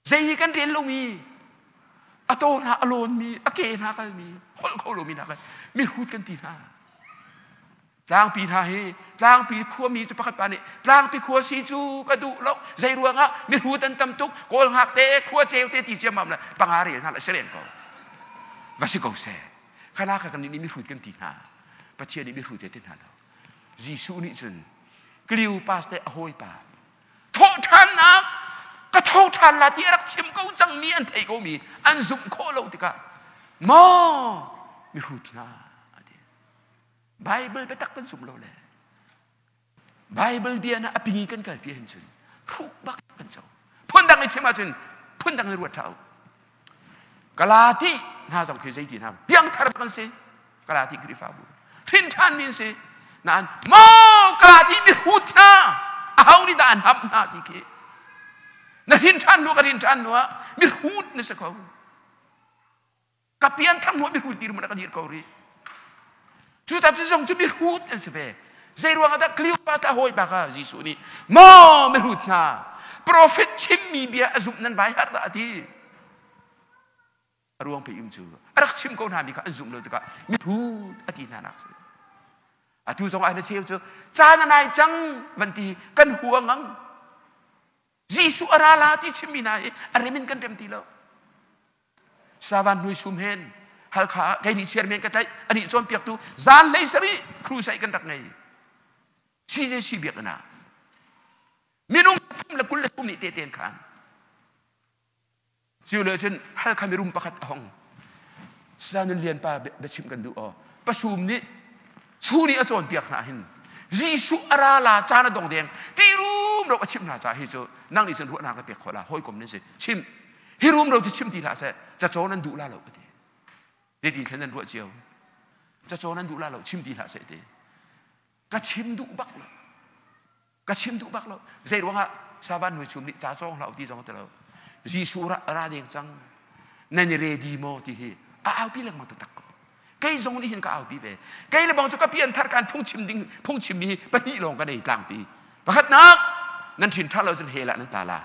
Zei hi kan rel lomi, a taw hna a lawnmi, a ke hna kalmi, holh kho lomi hna kan mihrut kan ti hna. Tlangpi hna hi tlangpi khuami cu pakhat pa nih tlangpi khua si cu ka duh lo zei ruangah mihrut an tam tuk kawl ngak te khua ceu te ti ciammam le panga rel hna le si len ko va si ko seh khana kha kan nih mihrut kan ti hna Pathian nih mihrut te ti hna lo Jesuh nih cun Cleopas te a hawipa Thawhṭhannak ka tho ṭhan la ti a rak chim ko cangmi an thei komi an zumh khawh lo tikah maw mihrut hna a ti. Bible biatak kan zum lo le Bible bia na a ping kan kalpi hin cun hruh bak kan co. Phundang i chim ahcun phundang i ruat hlah u. Galati hna zong khi zeiti hna piangthar kan si. Galati Khrihfabu hrin ṭhan mi an si. Nain maw Galati mihrut hna aho nih dah an hamh hna ti khi na hrin ṭhan hnu ka hrin ṭhan hnu ah mihrut na si ko. Ka pian thang hnu mihrut ti na ka dir ko rih. Cu ta cu zong cu mihrut an si ve. Zei ruang ah dah Cleopatra hawi pa kha Jesuh nih maw mihrut hna profet chimmi bia a zumh nan vai har dah a ti. A ruang pe um cu a rak chim ko hna mi kha an zumh lo tikah mihrut a ti hna nak si. Atu zong ah na cheu cu caan a nai cang van ti kan hua ngang. Jesuh a ra la ti chimmi hna hi a rem in kan rem ti lo. Savan hnui sum hen Halkha ah kei nih chairman ka tlaih anih cawnpiaktu zan hlei sarih crusade kan rak ngei. CJC biakinn ah minung thum le 23 nih tehte an khaan. Cu le cun Halkha mirum pakhat a hong. Sanun Lian pa biachim kan duh aw. Pasum nih chu nih a cawnpiak hna hin Jesuh a ra la caan a dong deng ti rum ro a chimh hna ca hi cu nang nih cun ruahnak na pek khawh la hawikom nan si chim hi rum ro cu chim ti hlah seh cacawn an duh la lo ti zeitin thlen nan ruah cio cacawn an duh la lo chim ti hlah seh ti ka chim duh bak lo ka chim duh bak lo zei ruangah savan nui chum nih ca cawng hlah ti zong ti lo Jesuh ra, ra deng cang nan i ready maw ti hi a aupi lengmang taktak ko kei zong nih hin ka aupi ve kei le bang cu ka pian thar kan phungchim ding phungchim mi hi pahnih lawng ka nei tlangpi pakhatnak nan thin ṭha lo cun hell ah nan tla la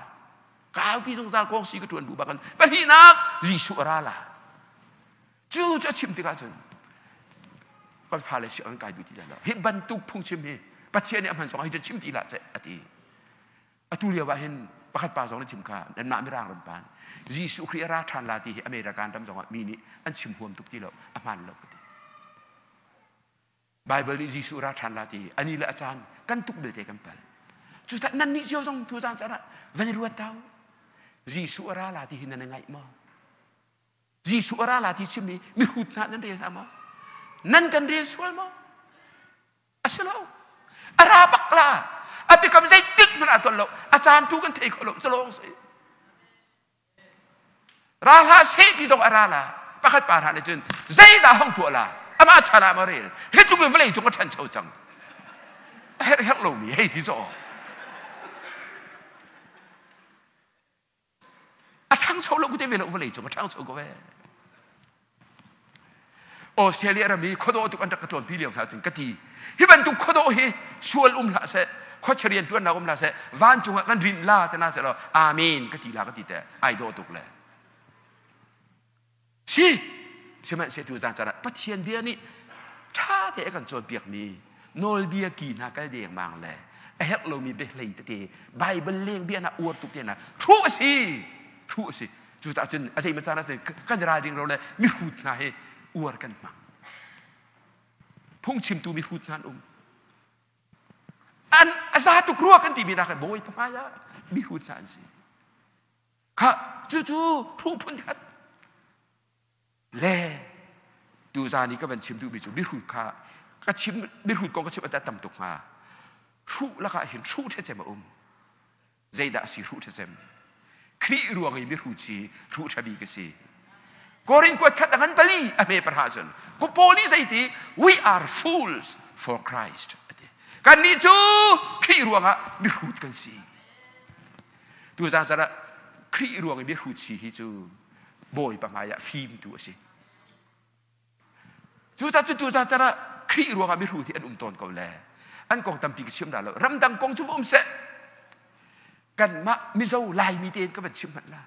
ka aupi zungzal kong si ka ṭuan bu bakan pahnihnak Jesuh a ra la Cu cu a chim tikah cun kan fale si an kai ti lo. Hi bantuk phungchim hi Pathian nih a hman zong hi cu chim ti hlah seh a ti. Atu lio ah hin pakhat pa zong na chim kha nanmah mirang ram pan Jesuh Khrih a ra ṭhan la ti hi American ram zongah mi nih an chim huam tuk ti lo a hmaan lo ka ti. Bible nih Jesuh ra ṭhan la ti ani le a caan kan tuk belte kan pal. Cucaah nan nih cio zong tuzaan caan ah van i ruat tau. Jesuh a ra la ti hi nan i ngaih maw? Jesuh a ra la ti chimmi mihrut hna nan rel hna maw? Nan kan rel sual maw? A si lo. A ra bak la. A biakam zeitik hmanh ah tuan lo. A caan tu kan thei kho lo. Cu si. Ra hlah seh ti zong a ra la. Pakhat pa hna nih cun zeidah hong tuah la? Amah chan ah ma rel. Hi tluk in vawlei cung a ṭhancho cang. A herh herh lomi hei ti caw. A ṭhangcho lo te ve lo vawlei cung a ṭhangcho ko ve. Australia ram i khuadawh tuk an rak ka tlawnpi lio hna cun ka ti. Hi bantuk khuadawh hi sual um hlah seh, khuachia rian ṭuannak um hlah seh, vancung ah kan rinh la te na seh law amen ka ti la ka ti te ai dawh tuk le. Si, sihmanhsehlaw tu zan caan ah Pathian bia nih ṭha te a kan cawnpiakmi nawlbia ki hna kal dengmang le a herh lomi biahlei tete Baibal leng bia hna uar tuk te hna hruh a si hruh a si cucaah cun a zeimaw caan ah cun kan ralring ro le mihrut hna hi uar kan hmang phungchimtu mihrut hna an um an a za tuk rua kan timi nak bawipa hmai ah mihrut hna an si Kha cucu phu phun khat le tuzan i ka van chim duhmi cu mihrut kha ka chim mihrut kong ka chim a tam tuk hnga. Hruh lakah hin hruh ṭhacem a um. Zeidah a si hruh ṭhacem? Khrih ruang i mihrut si hruh ṭha bik a si. Korin kuat khat a ngan pali a hme parha cun ku Paul nih zeiti we are fools for Christ ati kannih cu Khrih ruangah mihrut kan si tu zan zan ah Khrih ruang i mihrut si hi cu Bawipa hmai ah fimtu a si cu ta cu tu zan zan ah Khrih ruangah mihrut hi an um tawn ko le an kong tampi ka chim dah lo ramdang kong cu va um seh kanmah Mizo Laimi tein ka van chim hmanh la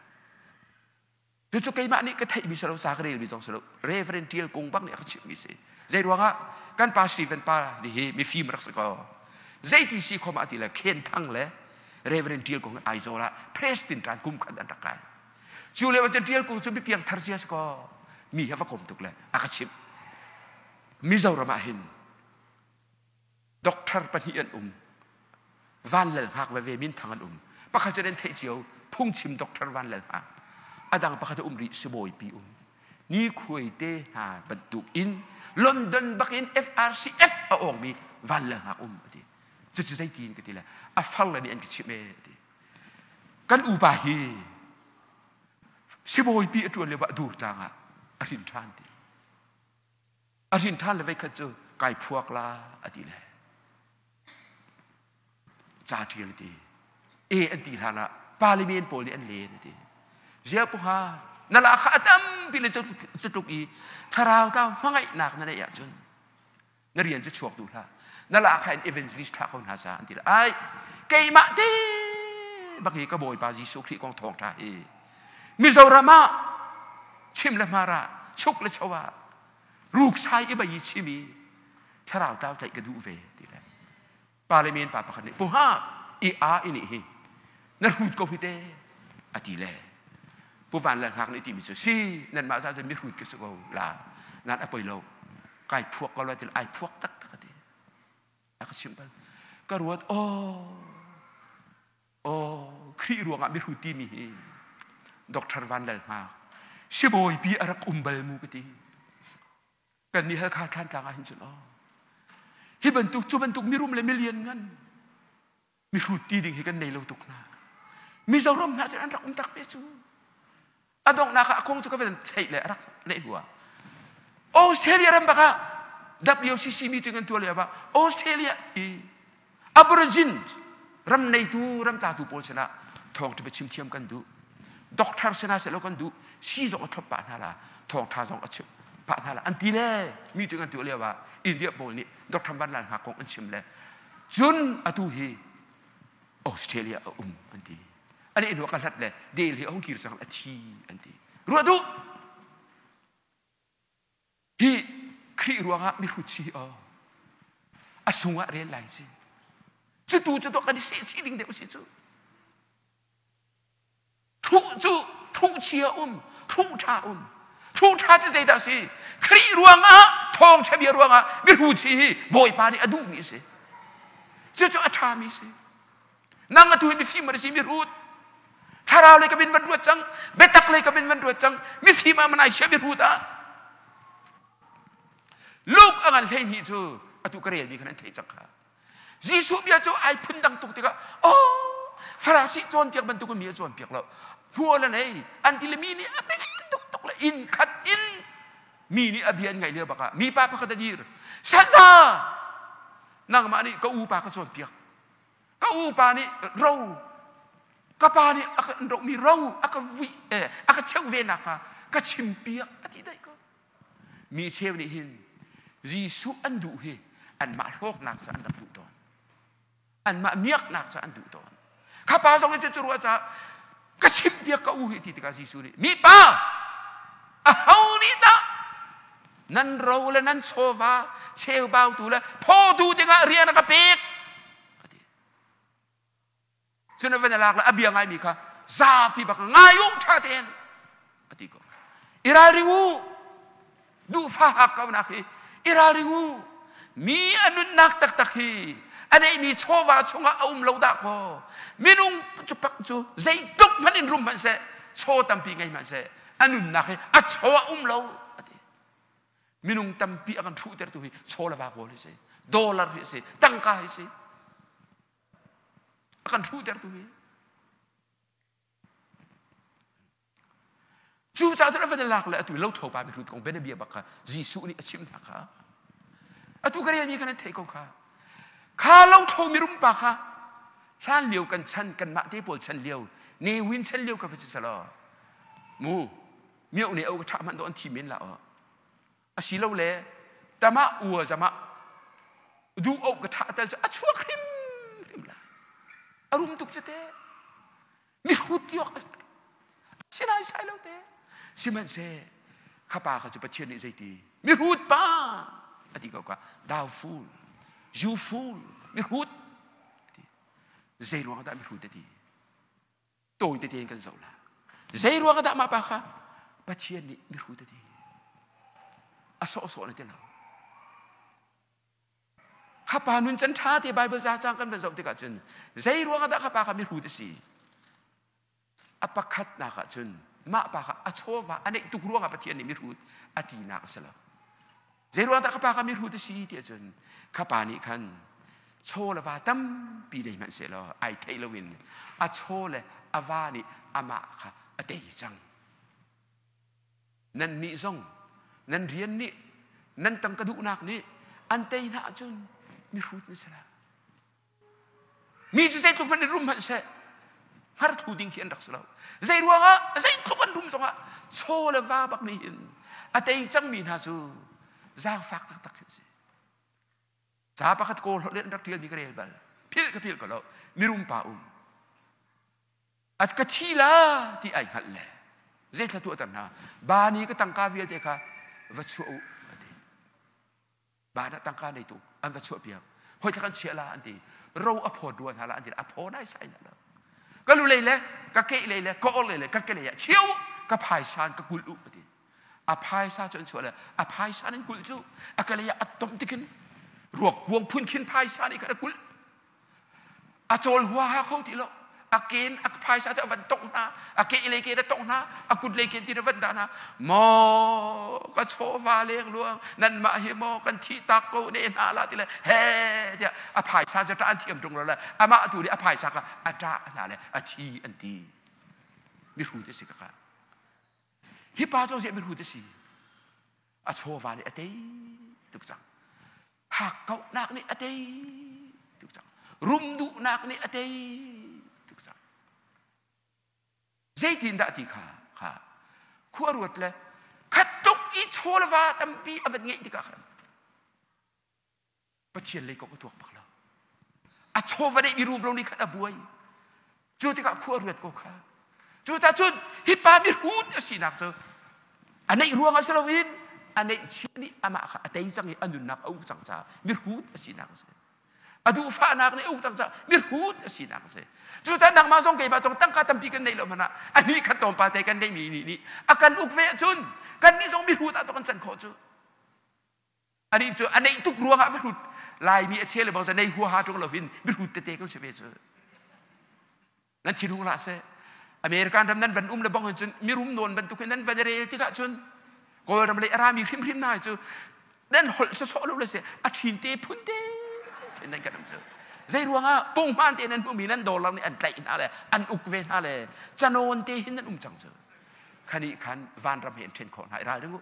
Cucu keimah nih ka theihmi si lo, ca ka relmi zong si lo. Reverend Tial Kung bak nih a ka chimhmi si. Zei ruangah kan pa Stephen pa nih hi mifim rak si ko. Zeiti si khom ah ti le Khen Thang le Reverend Tial Kung Aizawl ah Preston ṭan kum khat an rak kai. Cu lio ah Tial Kung cu mipiang thar cia si ko. Mi he va kom tuk le a ka chimh. Mizoram ah hin Doctor pahnih an um. Van Lal Hngak veve minthang an um. Pakhat cu nan theih cio phungchim Doctor Van Lal Hngak. A dang pakhat a um rih sibawipi um. Ni khuai te hna bantuk in London bakin FRCS a awngmi Van Lal Hngak um ati. Cucu zeitin ka ti le a far le nih an ka chimh e ati. Kan upa hi sibawipi a ṭuan lio ah durtlang ah a hrin ṭhan ti. A hrin ṭhan le veikhat cu kai phuak la a ti le ca ṭial ti e an ti hlan ah parliament pawl nih an len a ti zia puha na la kha a tampi le cutluk i thlarau tau hmangaihnak na neih ahcun na rian cu chuak duh hlah na la kha in evangelist thlah ko hna sa an ti le ai keimah te bak hi ka bawipa Jesuh Khrih kong thawngṭha hi Mizoram ah chim le hmar ah chuk le cho ah ruksai i bai chim i thlarau tlau tlaih ka duh ve ti le parliament pa pakhat nih puha i a i nih hi na hrut ko hi te a ti le pu van le hngak nih timi cu si nanmah ca cun mi hrut ka si ko la nan a poi lo kai phuak ko la ti ai phuak tak tak a ti a ka chimh bal ka ruat oh Oh, Khrih ruangah mihrut timi hi Dr. Van Lal Hngak sibawipi a rak um bal mu ka ti. Kan nih Halkha Thlantlang ah hin cun oh hi bantuk cu bantuk mirum le milian ngan mihrut ti ding hi kan nei lo tuk hna. Mizoram hna cun an rak um tak ve cu. A donghnak ah a kong cu ka van theih le a rak neih hnu ah Australia ram bak ah WCC meeting an tuah lio ah Australia i Aborigine ram neitu ram tlatu pawl sinah thawngṭha biachim thiam kan duh doctor sinah seh lo kan duh si zong a thlop pah hna la thawngṭha zong a chim pah hna la an ti le meeting an tuah lio ah India pawl nih Dr. Van Lal Hngak kong an chim le cun atu hi Australia a um an ti an i hnu ka hlat le del hi a hung kir cang a thi an ti ruah duh hi Khrih ruangah mihrut si aw a sungah rel lai si cu tu cu to kan i seh chih ding deuh si cu Thuh cu thuh chia um, thuh ṭha um. Thuh ṭha cu zeidah a si? Khrih ruangah, thawngṭha bia ruangah mihrut si hi Bawipa nih a duhmi a si. Cucu a ṭhami si. Nang atu hi mifim an si mihrut. Thlarau lei ka min van ruat cang, biatak lei ka min van ruat cang, mifim ah manai sia mihrut ah. Luke a ngan 12 cu atu ka relmi khan an theih cang kha. Jesuh bia cu ai phundang tuk tikah oh Farasi cawnpiak bantuk in mi a cawnpiak lo. Hmual an ei an ti le mi nih a bing tuk tuk le inn khat in mi nih a bia an ngaih lio bakah mipa pakhat a dir. Saza nangmah nih ka upa ka cawnpiak. Ka upa nih ro ka pa nih a ka rohmi ro a ka vui eh, a ka cheuh ve nakhnga ka chimpiak a ti daih ko. Mi cheu nih hin Jesuh an duh hi anmah hlawknak ca an rak duh tawn. Anmah miaknak ca an duh tawn. Kha pa zong hi cu ruah caah ka chimpiak ka u hi ti tikah Jesuh nih mi pa aho nih dah nan ro le nan chawva cheubautu le phawtu dingah rian a ka pek a ti. Cun a van a lak le a bia ngaimi kha zapi bak ngai u ṭha tein a ti ko. I ralring u duhfa hak kaunak hi i ralring u mi a nunnak taktak hi a neihmi chawva chungah a um lo dah kaw minung cu pak cu zeitluk hmanh in rum hmanh seh chaw tampi ngei hmanh seh a nunnak hi a chaw a um lo a ti minung tampi a kan hruhtertu hi chaw le va kawl hi si dollar hi si tangka hi si a kan hruhtertu hi. Cu caah cun a van lak le atu lo tho pa mihrut kong bianabia bak kha Jesuh nih a chim hna kha. Atu ka relmi kha nan theih ko kha. Kha lo tho mirum pa kha hlan lio kan chan kanmah te pawl chan lio Ne Win chan lio ka va si selaw mu mioh ne au ka ṭha hmanh do an thi men la aw. Asilole tamah ua zamah du au ka ṭha tal cu a chuak hrim hrim la. A rum tuk cu te. Mihrut ti awk si lai sai lo te. Sihmanhseh kha pa kha cu Pathian nih zeiti mihrut pa a ti ko ka thou fool you fool mihrut ti zei ruang dah mihrut a ti tawi tete in kan zoh la zei ruang dah mah pa kha Pathian nih mihrut a ti a sawhsawh na ti lo Kha pa nun can ṭha te Bible ca cang kan van zoh tikah cun zei ruangah dah kha pa kha mihrut a si? A pakhatnak ah cun mah pa kha a chawva a neih tuk ruangah Pathian nih mihrut a tinak a si lo. Zei ruang dah kha pa kha mihrut a si ti ahcun kha pa nih khan chaw le va tampi nei hmanh sehlaw ai theih loin a chaw le a va nih amah kha a tei cang. Nan nih zong nan rian nih nan tangka duhnak nih an tei hna ahcun mihrut nan si lai. Mi cu zeitluk hmanh in rum hmanh seh hngar thu ding khi an rak si lo. Zei ruangah zeitluk an rum zongah chaw le va bak nih hin a tei cangmi hna cu zaangfak taktak khi an si. Ca pakhat kawl holh in an rak ṭialmi ka rel bal. Philh ka philh ko lo. Mirum pa um. A ka thi la ti ai hngalh le zeithla tuah ter hna ba ni ka tangka vialte kha va chuah u a ti. Ba dah tangka nei tu an va chuah piak. Hoi thla kan chiah la an ti. Ro a phawt rua hna la an ti. A phaw nai sai na lo. Ka lu lei le ka ke lei le ka or lei le ka ke lei ah chiah u ka phaisan ka kulh u a ti. A phaisa cu an chuah le a phaisa an kulh cu a ke lei ah a tom tikin ruak kuang phun khin phaisa nih khan a kulh. A cawl huaha kho ti lo. A ken a phaisa te a van tongh hna, a ke lei ke na tongh hna, a kut lei ke ti na van dah hna. Maw ka chawva leng luang nanmah hi maw kan thih tak ko ne hna la ti le he tiah a phaisa cu ṭah an thiam ṭung lo le amah tu nih a phaisa kha a ṭah hna le a thi an ti. Mihrut a si kaka. Hi pa cu ziah mihrut a si? A chawva nih a tei tuk cang. Hakkauhnak nih a tei tuk cang. Rum duhnak nih a tei tuk cang. Zeitin dah ti kha kha khua ruat le khat tuk i chaw le va tampi a van ngeih tikah khan Pathian lei kong a tuak bak lo. A chawva neih mi rumro nih khan a buai. Cu tikah khua ruat ko kha. Cucaah cun hi pa mihrut a sinak cu a neih ruangah si loin a neihchia nih amah kha a tei cang i a nunnak a uk cang caah mihrut a sinak a si. A duhfahnak nih a uk cang caah mihrut a sinak a si. Cucaah nangmah zong keimah zong tangka tampi kan neih lo hmanh ah a hnih khat tlawmpal te kan neihmi nih nih a kan uk ve ahcun kannih zong mihrut ah kan can khawh cu. Anih cu a neih tuk ruangah va hrut Laimi a chel bang nei huaha ṭung lo in mihrut tete kan si ve cu. Nan thinhung hlah seh. American ram nan van um le bang hin cun mirum nawn bantuk in nan van rel tikah cun Kawlram lei a rami hrimhrim hna cu nan holh sawsawh lo le si a ṭhin te phun te nan kan um cu. Zei ruangah punghman te nan hmuhmi nan dollar nih an tlaih hna le an uk ve hna le canawn te hin nan um cang cu. Khani khan vanram he an ṭhen khawh hna i ral ding u.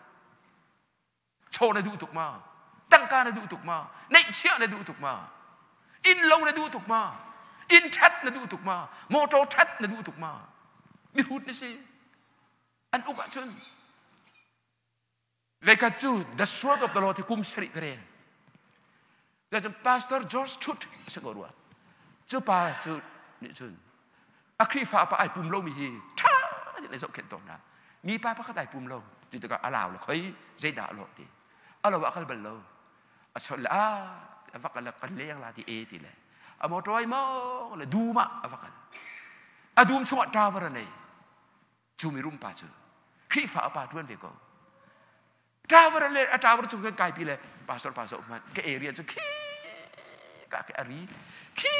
Chaw na duh tuk ma? Tangka na duh tuk ma? Neihchiah na duh tuk ma? Inn lo na duh tuk ma? Inn ṭhat na duh tuk ma? Motor ṭhat na duh tuk ma? Mihrut na si. An uk ahcun Veikhat cu The Sword of the Lord hi kum sarih ka rel. Cun Pastor George Truth a si ko rua. Cu pa cu nih cun a Khrihfa pa ai pum lomi hi ṭha tein a zohkhenh tawn hna. Mi pa pakhat ai pum lo ti tikah a lau le khoi zeidah a lawh ti. A lo ah kal bal lo. A chawnh le ah a va kal kan leng la ti e ti le a motor ai mong le dum ah a va kal. A dum chungah tower a nei. Cu mirum pa cu Khrihfa a pa ṭuan ve ko. Tower le a tower cung kan kaipi le pastor pa zoh hmanh ka area cu khi ka ke ari khi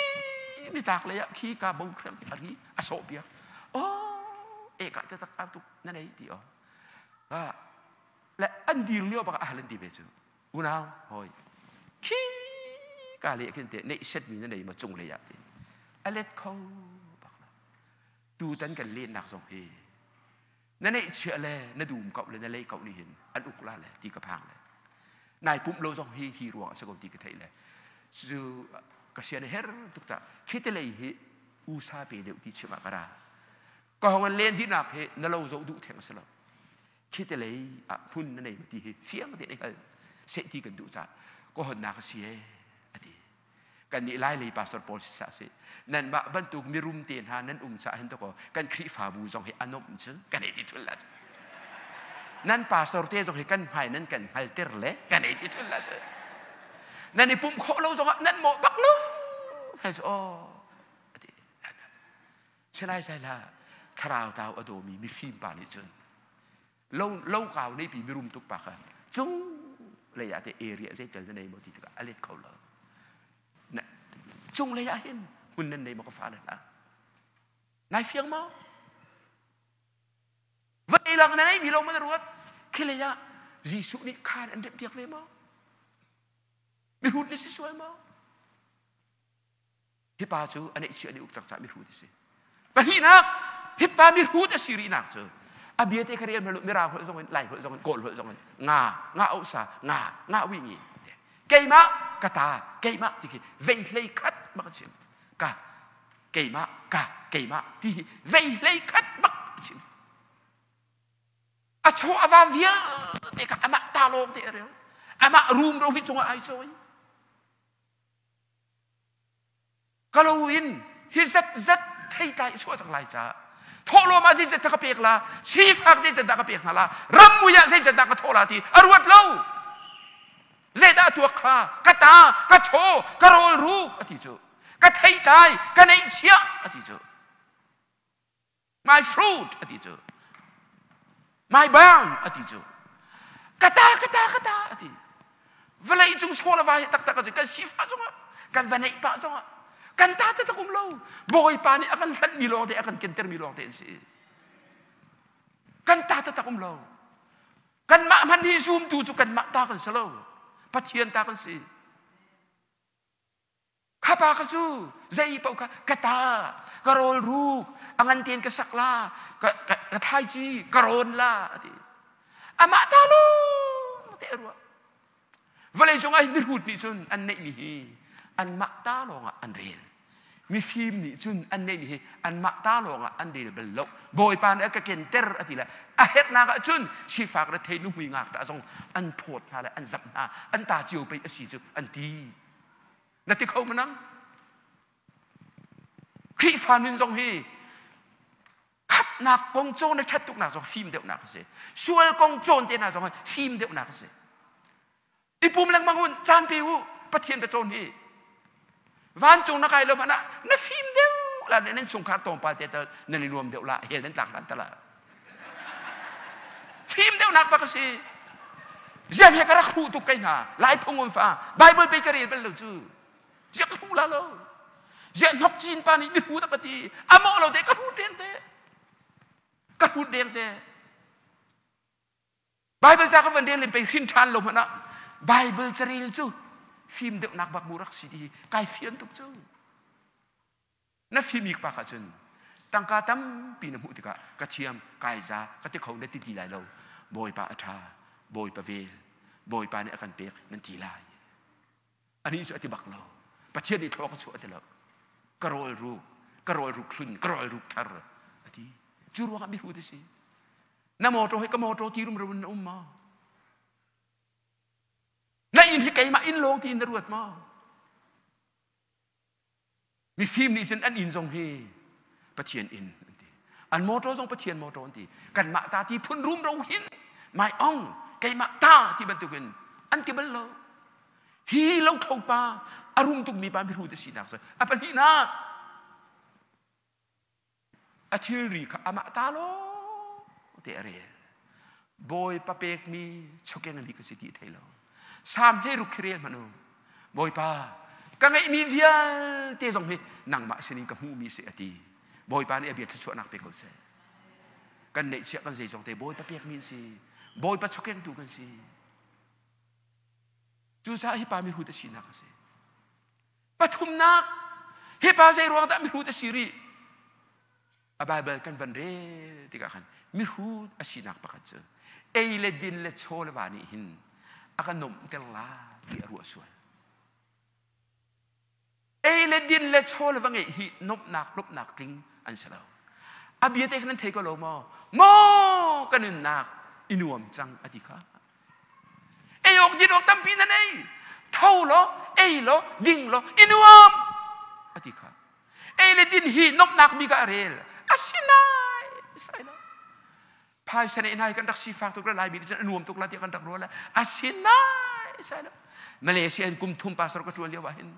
nitlak lei ah khi ka bo khrem ari a sawh piak oh e ka te tak tuk na nei ti o le an dir lio bak ah halen ti ve cu unau hoi khi ka le khin te nei set mi na nei ma cung lei ah ti a let kho bak lo tutan kan lennak zong hi. Na neihchiah le na dum ko le na lei ko nih hin an uk la le ti ka phang le. Nai pumh lo zong hi hi ruang a si ko ti ka theih le. Cu ka sian her tuk ta khi te lei hi usa pe deuh ti chim ah ka ra. Ka hong an len dinak hi na lo zoh duh theng a si lo. Khi te lei ah hmun na nei ma ti hi fiang te hal seh ti kan duh ca ka honnak a si e a ti. Kan nih lai lei pastor pawl si sah si nan mah bantuk mirum te hna nan um cah hin to ko kan Khrihfabu zong hi anom cu kan ei ti thul la nan pastor te zong hi kan hmai nan kan hngalter le kan ei ti thul la cu nan i pumh khawh lo zong ah nan mawh bak lo hei cu aw ati selai sai la thlarau tau a dawmi mifim pa nih cun lo lo kau nei pi mirum tuk pa kha cung lei ah te area zei tel na nei maw ti tikah a let kho lo na cung lei ah hin hmun nan nei maw ka fa le hna nai fiang maw vei lang na nei mi lo ma na ruat khi lei ah Jesuh nih khan an remh piak ve maw mihrut na si sual maw Hi pa cu a neihchiah nih uk cak cah mihrut a si. Pahnihnak, hi pa mihrut a si rihnak cu a bia te kha rel hmanh mirang holh zong in lai holh zong in kawl holh zong in nga nga osa nga nga wi ngi keimah ka ta keimah ti khi vei hlei khat bak a chim ka keimah ka keimah ti hi vei hlei khat bak a chim a chaw a va vialte kha amah ta lawng te a rel amah rum ro hi cungah ai cawi Ka lo in hi zat zat theitlai suah cang lai ca thawhlawm ah zeizat ka pek la sifak zeizat dah ka pek hna la rammui ah zeizat dah ka thawh la ti a ruat lo zeidah a tuak kha ka ta ka chaw ka rawl ruk a ti cu ka theitlai ka neihchiah a ti cu my fruit a ti cu my barn a ti cu ka ta ka ta ka ta a ti vawlei cung chaw le va hi taktak a si kan sifah zongah kan va neih pah zongah kan ta taktak um lo bawipa nih a kan hlanh mi lawng te a kan kenter mi lawng te an si kan ta taktak um lo kanmah hmanh hi zumtu cu kanmah ta kan si lo pathian ta kan si Kha pa kha cu zei paoh kha ka ta ka rawl ruk a ngan tein ka sak la ka ka ka thlaici ka rawn la a ti amah ta lawng te a ruah vawlei cung ah mihrut nih cun an neihmi hi anmah ta lawngah an rel mifim nih cun an neihmi hi anmah ta lawngah an rel bal lo bawipa nih a ka kenter a ti le a herhnak ah cun sifak rethei nuhmui ngakṭah zong an phawt hna le an zap hna an ta cio pei a si cu an ti Na ti kho manang? Khrihfa nun zong hi khapnak kong cawn le ṭhat tuknak zong fim deuhnak a si. Sual kong cawn te hna zong hi fim deuhnak a si. I pum lengmang un caan pe u Pathian bia cawn hi. Vancung na kai lo hmanh ah na fim deuh la nan chungkhar tawngpal te tal nan i nuam deuh la hell nan tlak hlan tal ah. Fim deuhnak bak a si. Ziam he ka rak hruh tuk kai hna. Lai phung um fa. Bible pe ka rel bal lo cu. Ziah ka hruh la lo. Ziah hnok cin pa nih mi hru tak ka ti. A mawh lo te ka hrut deng te. Ka hrut deng te. Bible ca ka van rel in pei hrin ṭhan lo hmanh ah Bible carel cu fim deuhnak bak mu rak si ti kai fian tuk cu. Na fimik pak ahcun tangka tampi na hmuh tikah ka thiam kai za ka ti kho na ti ti lai lo bawipa a ṭha bawipa vel bawipa nih a kan pek nan ti lai anih cu a ti bak lo pathian nih thlaw ka chuah ti lo ka rawl ruk ka rawl ruk hlun ka rawl ruk thar a ti cu ruangah mihrut a si na motor hi ka motor ti rumro in na um maw na inn hi keimah inn lawng tiin na ruat maw Mifim nih cun an inn zong hi Pathian inn an ti. An motor zong Pathian motor an ti. Kanmah ta ti phun rumro hin mai ong keimah ta ti bantukin an ti bal lo. Hi lothlo pa a rum tukmi pa mihrut a sinak cu a pahnihnak a thilri kha amah ta law te a rel bawipa pekmi chokeng li ka si ti thei lo sam hlei ruk khi rel hmanh u bawipa ka ngeihmi vialte zong hi nangmah sinin ka hmuhmi si a ti bawipa nih a bia thluachuahnak pe ko seh kan neihchiah kan zeizong te bawipa pekmi an si bawipa chokengtu kan si cucaah hi pa mihrut a sinak a si Pathumnak, hi pa zei ruang dah mihrut a si rih? A Bible kan van rel tikah khan mihrut a sinak pakhat cu ei le din le chaw le va nih hin a ka nuamhter la ti a ruah sual. Ei le din le chaw le va ngeih hi nuamhnak lawmhnak tling an si lo. A bia te khan nan thei ko lo maw? Maw ka nunnak i nuam cang a ti kha. Ei awk din awk tampi nan ei. Tho law, ei law, ding law, i nuam a ti kha. Ei le din hi nuamhnak bik ah a rel. Asinain sai lo. Phaisa neih hna hi kan rak sifak tuk la Laimi nih cun a nuam tuk la tiah kan rak ruah la. Asinain sai lo. Malaysia in kum thum pastor ka ṭuan lio ah hin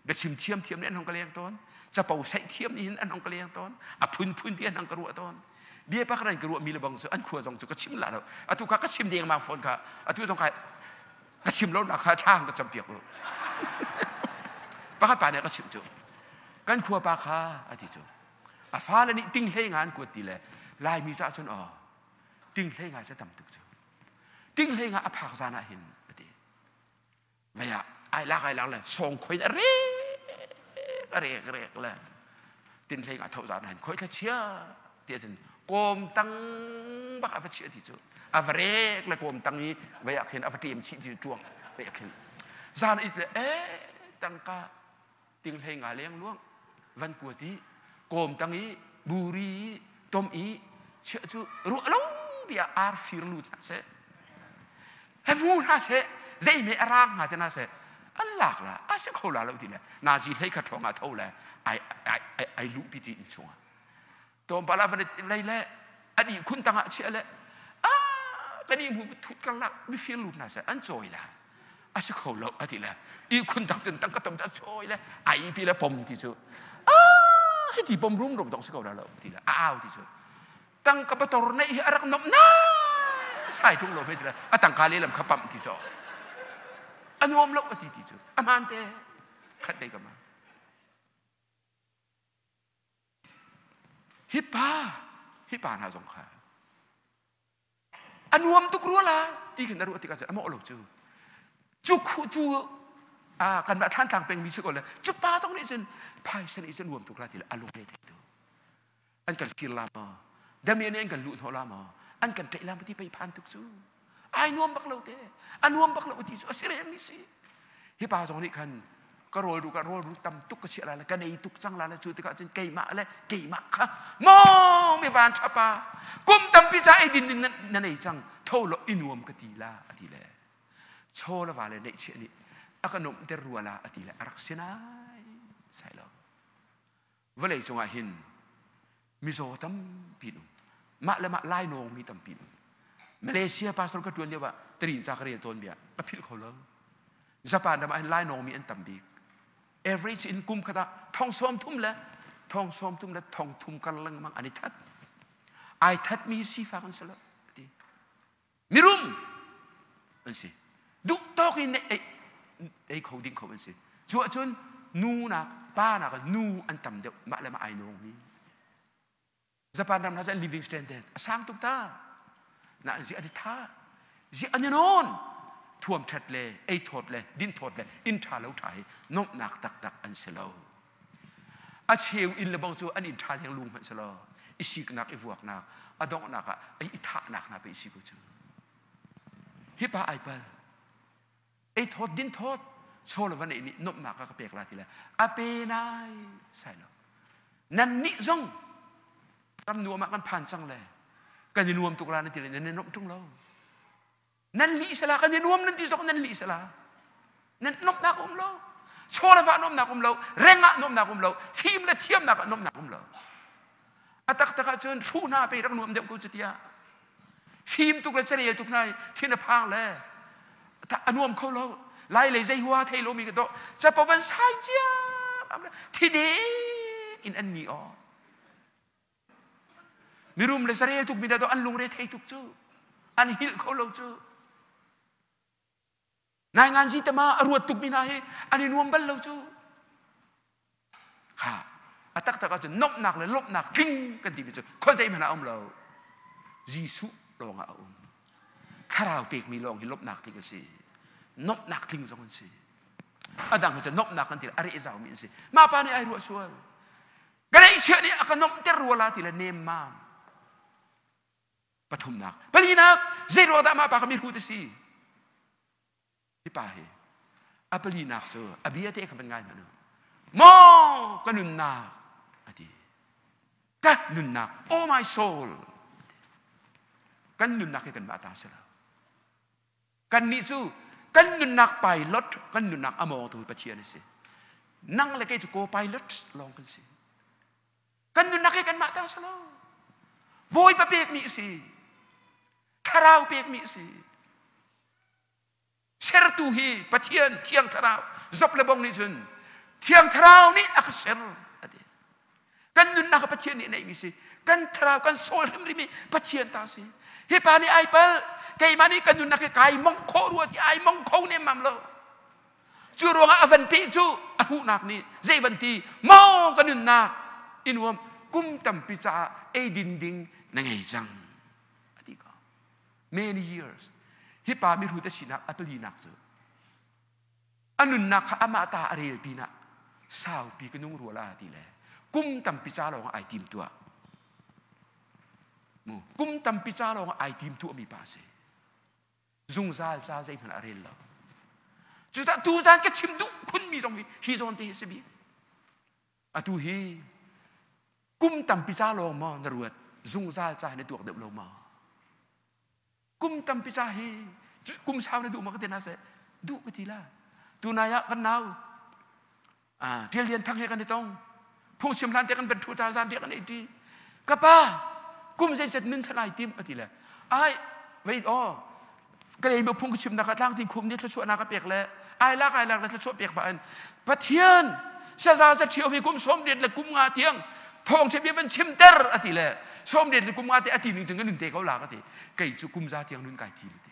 biachim thiam thiam nih an hong ka leng tawn. Capo saih thiam nih hin an hong ka leng tawn. A phunphun bi an hong ka ruah tawn. Bia pakhat an ka ruah mi le bang cu an khua zong cu ka chim la lo. Atu kha ka chim dengmang fawn kha. Atu zong kha ka chim lo nak kha thla ka cam piak u. Pakhat pa nih ka chimh cu kan khua pa kha a ti cu a fale nih ting hlei nga an kuat ti le Laimi caah cun aw ting hlei nga cu tam tuk cu ting hlei nga a phak zan ah hin a ti vei ah ai lak ai lak le sawng khoin a rek a rek rek le tin hlei nga tho zan ah hin khoi thla chia ti ahcun kawm tang bak a va chiah ti cu a va rek le kawm tang i vei ah khin a va ṭem chih ti ṭuang vei ah khin zan it le e tangka ting hlei nga leng luang van kuat i kawm tang i buri i tom i chiah cu ruah lo bia ar fir lut hna seh he mu hna seh zeime a raang hnga te hna seh an lak la a si kho la lo ti le nazi hlei kha ṭhawng ah tho le ai ai ai luh pi ti in chungah tlawmpal ah van lei le a dih khun tangah chiah le a kan i hmu thut karlak mifir lut hna seh an cawi la a si kho lo a ti le i khun tang cun tang ka tom a cawi le ai pi le pom ti cu a hi ti pom rum rum dong si ko la lo ti le a au ti cu tang ka pator nei hi a rak nom na sai tung lo me ti le a tangka le lam kha pam ti cu a nuam lo a ti ti cu a hmaan te khat dei ka ma Hi pa, hi pa hna zong kha a nuam tuk rua la ti khin a ruah tikah cun a mawh lo cu. Cu khu cu ah kanmah Thlantlang pengmi si ko le cu pa zong nih cun phaisa nih cun nuam tuk la ti le a lung re thei tu. An kan fir la maw? Damian nih an kan luh hnawh la maw? An kan ṭaih la maw ti pei phan tuk cu. Ai nuam bak lo te. A nuam bak lo ti cu a si rem mi si. Hi pa zong nih khan ka rawl ru ka rawl ru tam tuk ka chiah la le ka nei tuk cang la le cu tikah cun keimah le keimah kha maw mi van ṭha pa kum tampi ca ei din ding na nei cang tho lo i nuam ka ti la a ti le chaw le va le neihchiah nih a ka nuamhter rua la a ti le a rak sinai sai lo vawlei cungah hin mizaw tampi um mah le mah lainawng mi tampi um Malaysia pastor ka tuan lio ah tarin ca ka rel tawn bia ka philh kho lo Japan ram ah hin lainawng mi an tam bik average in kum khat ah thong sawm thum le thong sawm thum le thong thum kar lengmang an i that ai that mi sifak an si lo ti mirum an si duh tawk in ei ei kho ding kho an si cu ahcun nu nak pa nak nu an tam deuh mah le mah ai nawng mi Japan ram hna cu an living standard a sang tuk ta na an zi an i tha zi an i nawn thuam that le ei thawt le din thawt le inn tha lo tha hi nomhnak taktak an si lo A cheu inn le bang cu an inn ṭha leng lung hmanh si lo i siknak i vuaknak a donghnak ah i thahnak hna pe si ko cu. Hi pa ai pal. Ei thawt din thawt chaw le van ei nih nuamhnak a ka pek la ti le a pe nai sai lo. Nan nih zong ram nuam ah kan phan cang le kan i nuam tuk la nan ti le nan i nuamh ṭung lo. Nan lih sala kan i nuam nan ti zong nan lih sala. Nan nuamhnak um lo. Chaw le va nuamhnak um lo. Reng ah nuamhnak um lo. Fim le thiamnak ah nuamhnak um lo. A taktak ahcun hruh hna pe rak nuam deuh ko cu tiah. Fim tuk le carel tuk hna thin a phang le a nuam kho lo. Lai lei zei hua thei lomi ka dawh. Capo van sai ciam thi deng in an ni aw. Mirum le sarel tuk mi dah an lungre thei tuk cu. An hilh kho lo cu. Nai ngan zi tama a ruat tuk mi hna hi an i nuam bal lo cu. Kha a taktak ahcun nomhnak le lawmhnak tling kan timi cu khuazei hmanh ah a um lo. Jesuh lawng ah a um. Thlarau pekmi lawng hi lawmhnak tling a si. Nomhnak tling zong an si. A dang cu nomhnak kan ti a reh zaumi an si. Mah pa nih ai ruah sual. Ka neihchiah nih a ka nomhter rua la ti le nemmam. Pathumnak. Palinak, zei ruang dah mah pa ka mihrut a si? Hi pa hi a palinak cu a bia te kha van ngai hmanh u. Maw ka nunnak a ti. Ka nunnak, oh my soul. Kan nunnak hi kanmah ta si lo. Kannih cu kan nunnak pilot, kan nunnak a mawngtu Pathian a si. Nang le kei cu co-pilot lawng kan si. Kan nunnak hi kanmah ta si lo. Bawipa pekmi a si. Thlarau pekmi a si. Sertu hi Pathian Thiang Thlarau zop le bong nih cun Thiang Thlarau nih a ka ser a ti. Kan nunnak Pathian nih neihmi si. Kan thlarau kan soul hrimhrim hi Pathian ta si. Hi pa nih ai pal keimah nih kan nunnak hi kai mong khawh rua ti ai mong kho nemmam lo. Cu ruangah a van peh cu a hruhnak nih zei van ti maw ka nunnak i nuam kum tampi caah eidin ding na ngei cang a ti ko. Many years. Hi pa mihrut a sinak a palinak cu a nunnak kha amah ta a rel pinah saupi ka nung rua la ti le kum tampi ca lawng ai tim tuah. Mu kum tampi ca lawng ai tim tuah mi pa si. Zungzal ca zeihmanh a rel lo. Cucaah tuzan ka chim duh khunmi zong hi hi zawn te hi si bik. Atu hi kum tampi ca lawng maw na ruat zungzal ca na tuak deuh lo maw? Kum tampi ca hi kum sau na duh maw ka ti hna seh duh ka ti la. Tunai ah kan nau Tial Lian Thang he kan i tong. Phungchim hlan te kan van ṭhu ta zan riak an ei ṭi. Ka pa kum zeizat nun thlan ai tim a ti le ai vei aw ka lei phung ka chim nak ah tlang tin khum nih thluachuahnak a pek le ai lak ai lak le thluachuah pek ba in Pathian saza za ṭhio hi kum 80 le kum nga tiang thawng ṭhe bia van chim ter a ti le 80 le kum nga te a ti ning cun ka nun te ko la ka ti kei cu kum za tiang nun kai thim ti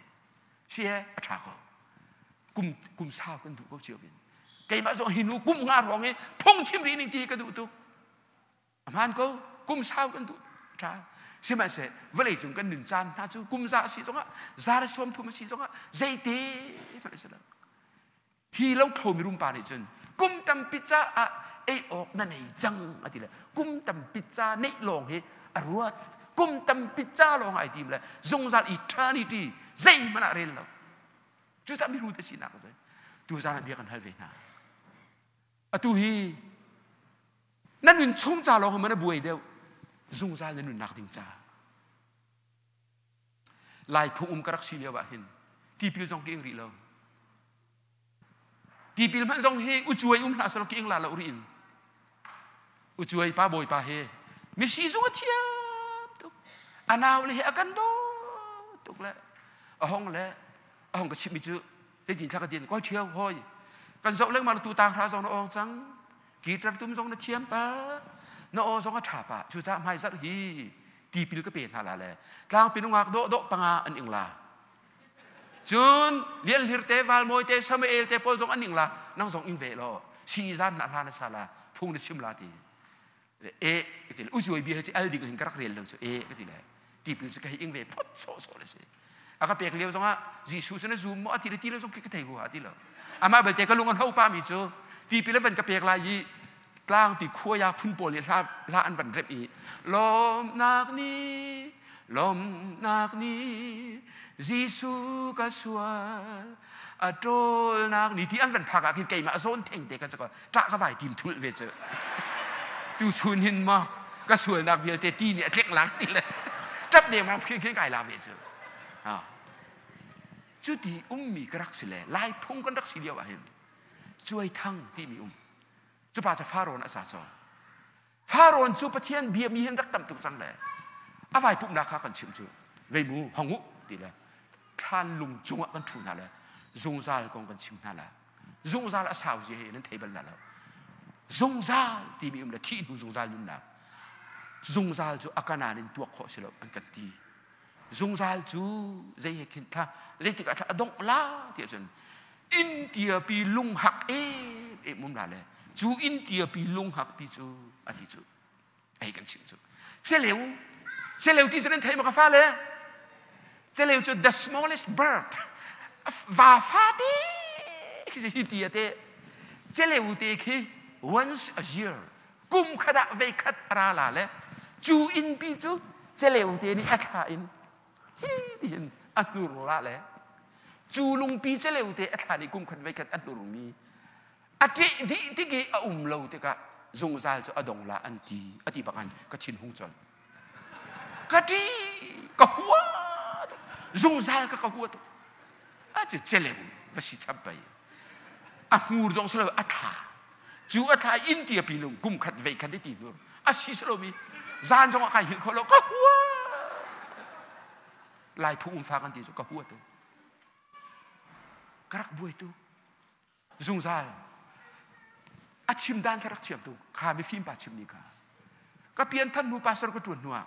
si he a ṭha ko kum kum sau kan duh ko cio in keimah zong hi nu kum nga ruang i phung chim rih ning ti hi ka duh tuk a hmaan ko kum sau kan duh ṭha sihmanhseh vawlei cung kan nun caan hna cu kum za a si zongah za le sawm thum a si zongah zeite hmanh a si lo hi lo tho mirum pa nih cun kum tampi caah ei awk na nei cang a ti le kum tampi ca neih lawng hi a ruat kum tampi ca lawng ai tim le zungzal eternity zeihmanh ah rel lo cucah miru te sinak a si tu zan ah bia kan hal ve hna atu hi na nun chung ca lawng man a buai deuh zungzal na nunnak ding ca lai phung um ka rak si lio ah hin tipil zong ka ing rih lo tipil hmanh zong hi ucuai um hlah selaw ka ing la lo rih in ucuai pa bawipa he misi zung a thiam tuk a nau le he a kan daw tuk le a hong le a hong ka chimmi cu zeitin thla ka din koi ṭhio hoi kan zoh lengmang tu tang hra zong na ong cang guitar tum zong na thiam pa na aw zong a ṭha pa cucaah hmaizarh hi tipil ka pe hna la le tlangpi nungak dawh dawh panga an ing la cun Lian Hlir te Valmawi te Samuel te pawl zong an ing la nang zong ing ve law si zan na hla na sa la phung na chim la ti e ka ti le uzuai bia hi al ding hin ka rak rel lo cu e ka ti le tipil cu ka hei ing ve phot sawh sawh le si a ka pek lio zongah Jesuh cu na zum maw a ti le ti lo zong khi ka thei hu ti lo amah belte ka lung an ho pa mi cu tipil a van ka pek lai i tlang ti khuaya phun pawl nih hla hla an van remh i lawmnak ni lawmnak ni Jesuh ka sual a ṭawlnak ni ti an van phak ah khin keimah zawn theng te ka cakwa ṭah ka vai tim thulh ve cu tu chun hin ma ka sualnak vialte ti nih a tlek lak ti le ṭap dengmang khin khin kai la ve cu cu ti ummi ka rak si le lai phung kan rak si lio ah hin cuai thang timi um cu pa cu Faraon a sa cawn Faraon cu Pathian biami hin rak tam tuk cang le a vai pumhnak kha kan chim cu vei mu hong u ti le thlan lung cungah kan ṭhu hna le zungzal kong kan chim hna la zungzal a sau zia hi nan thei bal la lo zungzal timi um le thih hnu zungzal nunnak zungzal cu a kanan in tuak khawh si lo an kan ti zungzal cu zei he khin thla zeitik ah thla a dongh la ti ahcun inn tiapi lunghak em em um la le cu inn tiapi lunghak pi cu a ti cu ei kan chim cu celeu celeu ti cu nan thei ma ka fale celeu cu the smallest bird va fa te khi hi ti ate celeu te khi once a year. Kum khat ah vei khat a ra la le cu innpi cu celeu te nih a thla in hi tiin a hnur la le cu lungpi celeu te a thla nih kum khat vei khat a hnurmi a ṭeh dih tik i a um lo tikah zungzal cu a dong la an ti a ti bak an ka thin hung colh. Ka ṭi ka hua tuk zungzal ka ka hua tuk. A cu celeu va si chap bai. A hmur zong si lo a thla. Cu a thla inn ti a pi lung kum khat vei khat ti hmur. A si si lomi zan zong ah kai hil kho lo ka hua. Lai phu um fa kan ti cu ka hua tu. Ka rak buai tu. Zungzal a chim dan kha rak thiam tu kha mifim pa chimmi kha. Ka pian than hnu pastor ka tuan hnu ah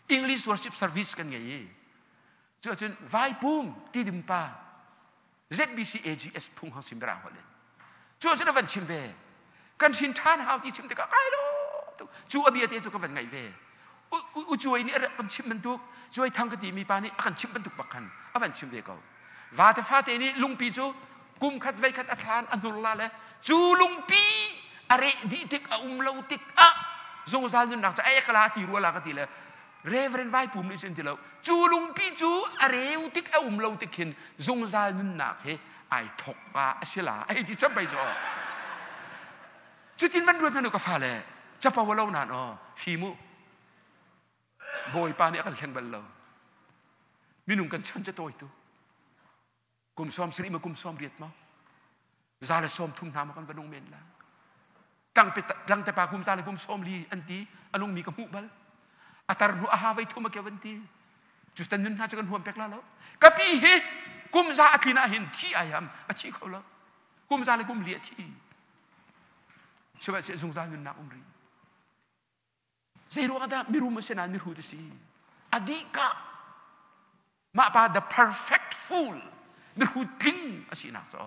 English worship service kan ngei i cu ahcun Vaipum Tidim pa ZBC AGS phung hang sim berang holh in cu ahcun a van chim ve kan hrin ṭhan hau ti chim tikah kai lo cu a bia te cu ka van ngaih ve u cuai nih a kan chim bantuk cuai thang ka ti mi pa nih a kan chim bantuk bak khan a van chim ve ko vate fate nih lungpi cu kum khat vei khat a thlan a hnur la le cu lungpi a reh dih tik a um lo tik ah zungzal nunnak cu ai ka la ti rua la ka ti le Reverend Vai Pum nih cun ti lo cu lungpi cu a reu tik a um lo tik hin zungzal nunnak hi ai thok ka a si la ai ti chap bai cu cutin van ruat hmanh ka fale capo lo nan aw fimu Bawipa nih a kan hleng bal lo minung kan chan ca tawi tu kum 70 ma kum 80 ma 130 hna ma kan va nung men la tlang te pa kum za le kum 40 an ti a nung mi ka hmuh bal a tar hnu a ha vei thum a keu an ti cu tan nun hna cu kan huam pek la lo ka pi hi kum za a tlin ah hin thi ai ham a thi kho lo kum za le kum li a thi sihmanhsehlaw zungzal nunnak um rih Zei ruang dah mirum a si nain mihrut a si? A dih ka. Mah pa the perfect fool mihrut tling a sinak cu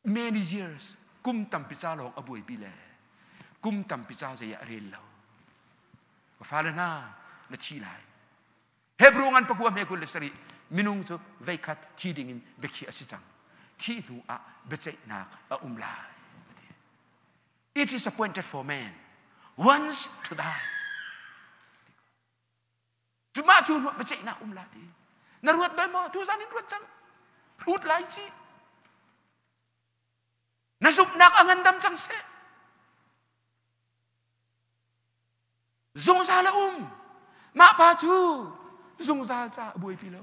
many years kum tampi ca lawng a buaipi le kum tampi ca zei ah a rel lo. Ka fale hna na thi lai. Hebrew ngan pakua hme 27 minung cu veikhat thi ding in biakhiah a si cang. Thih hnu ah biaceihnak a um lai. It is appointed for man once to die. Cuma cu ruat biaceihnak um la ti. Na ruat bal maw? Tu zan in ruat cang. Ruat lai ci. Na zumhnak a ngandam cang seh. Zungzal a um. Mah pa cu zungzal ca a buaipi lo.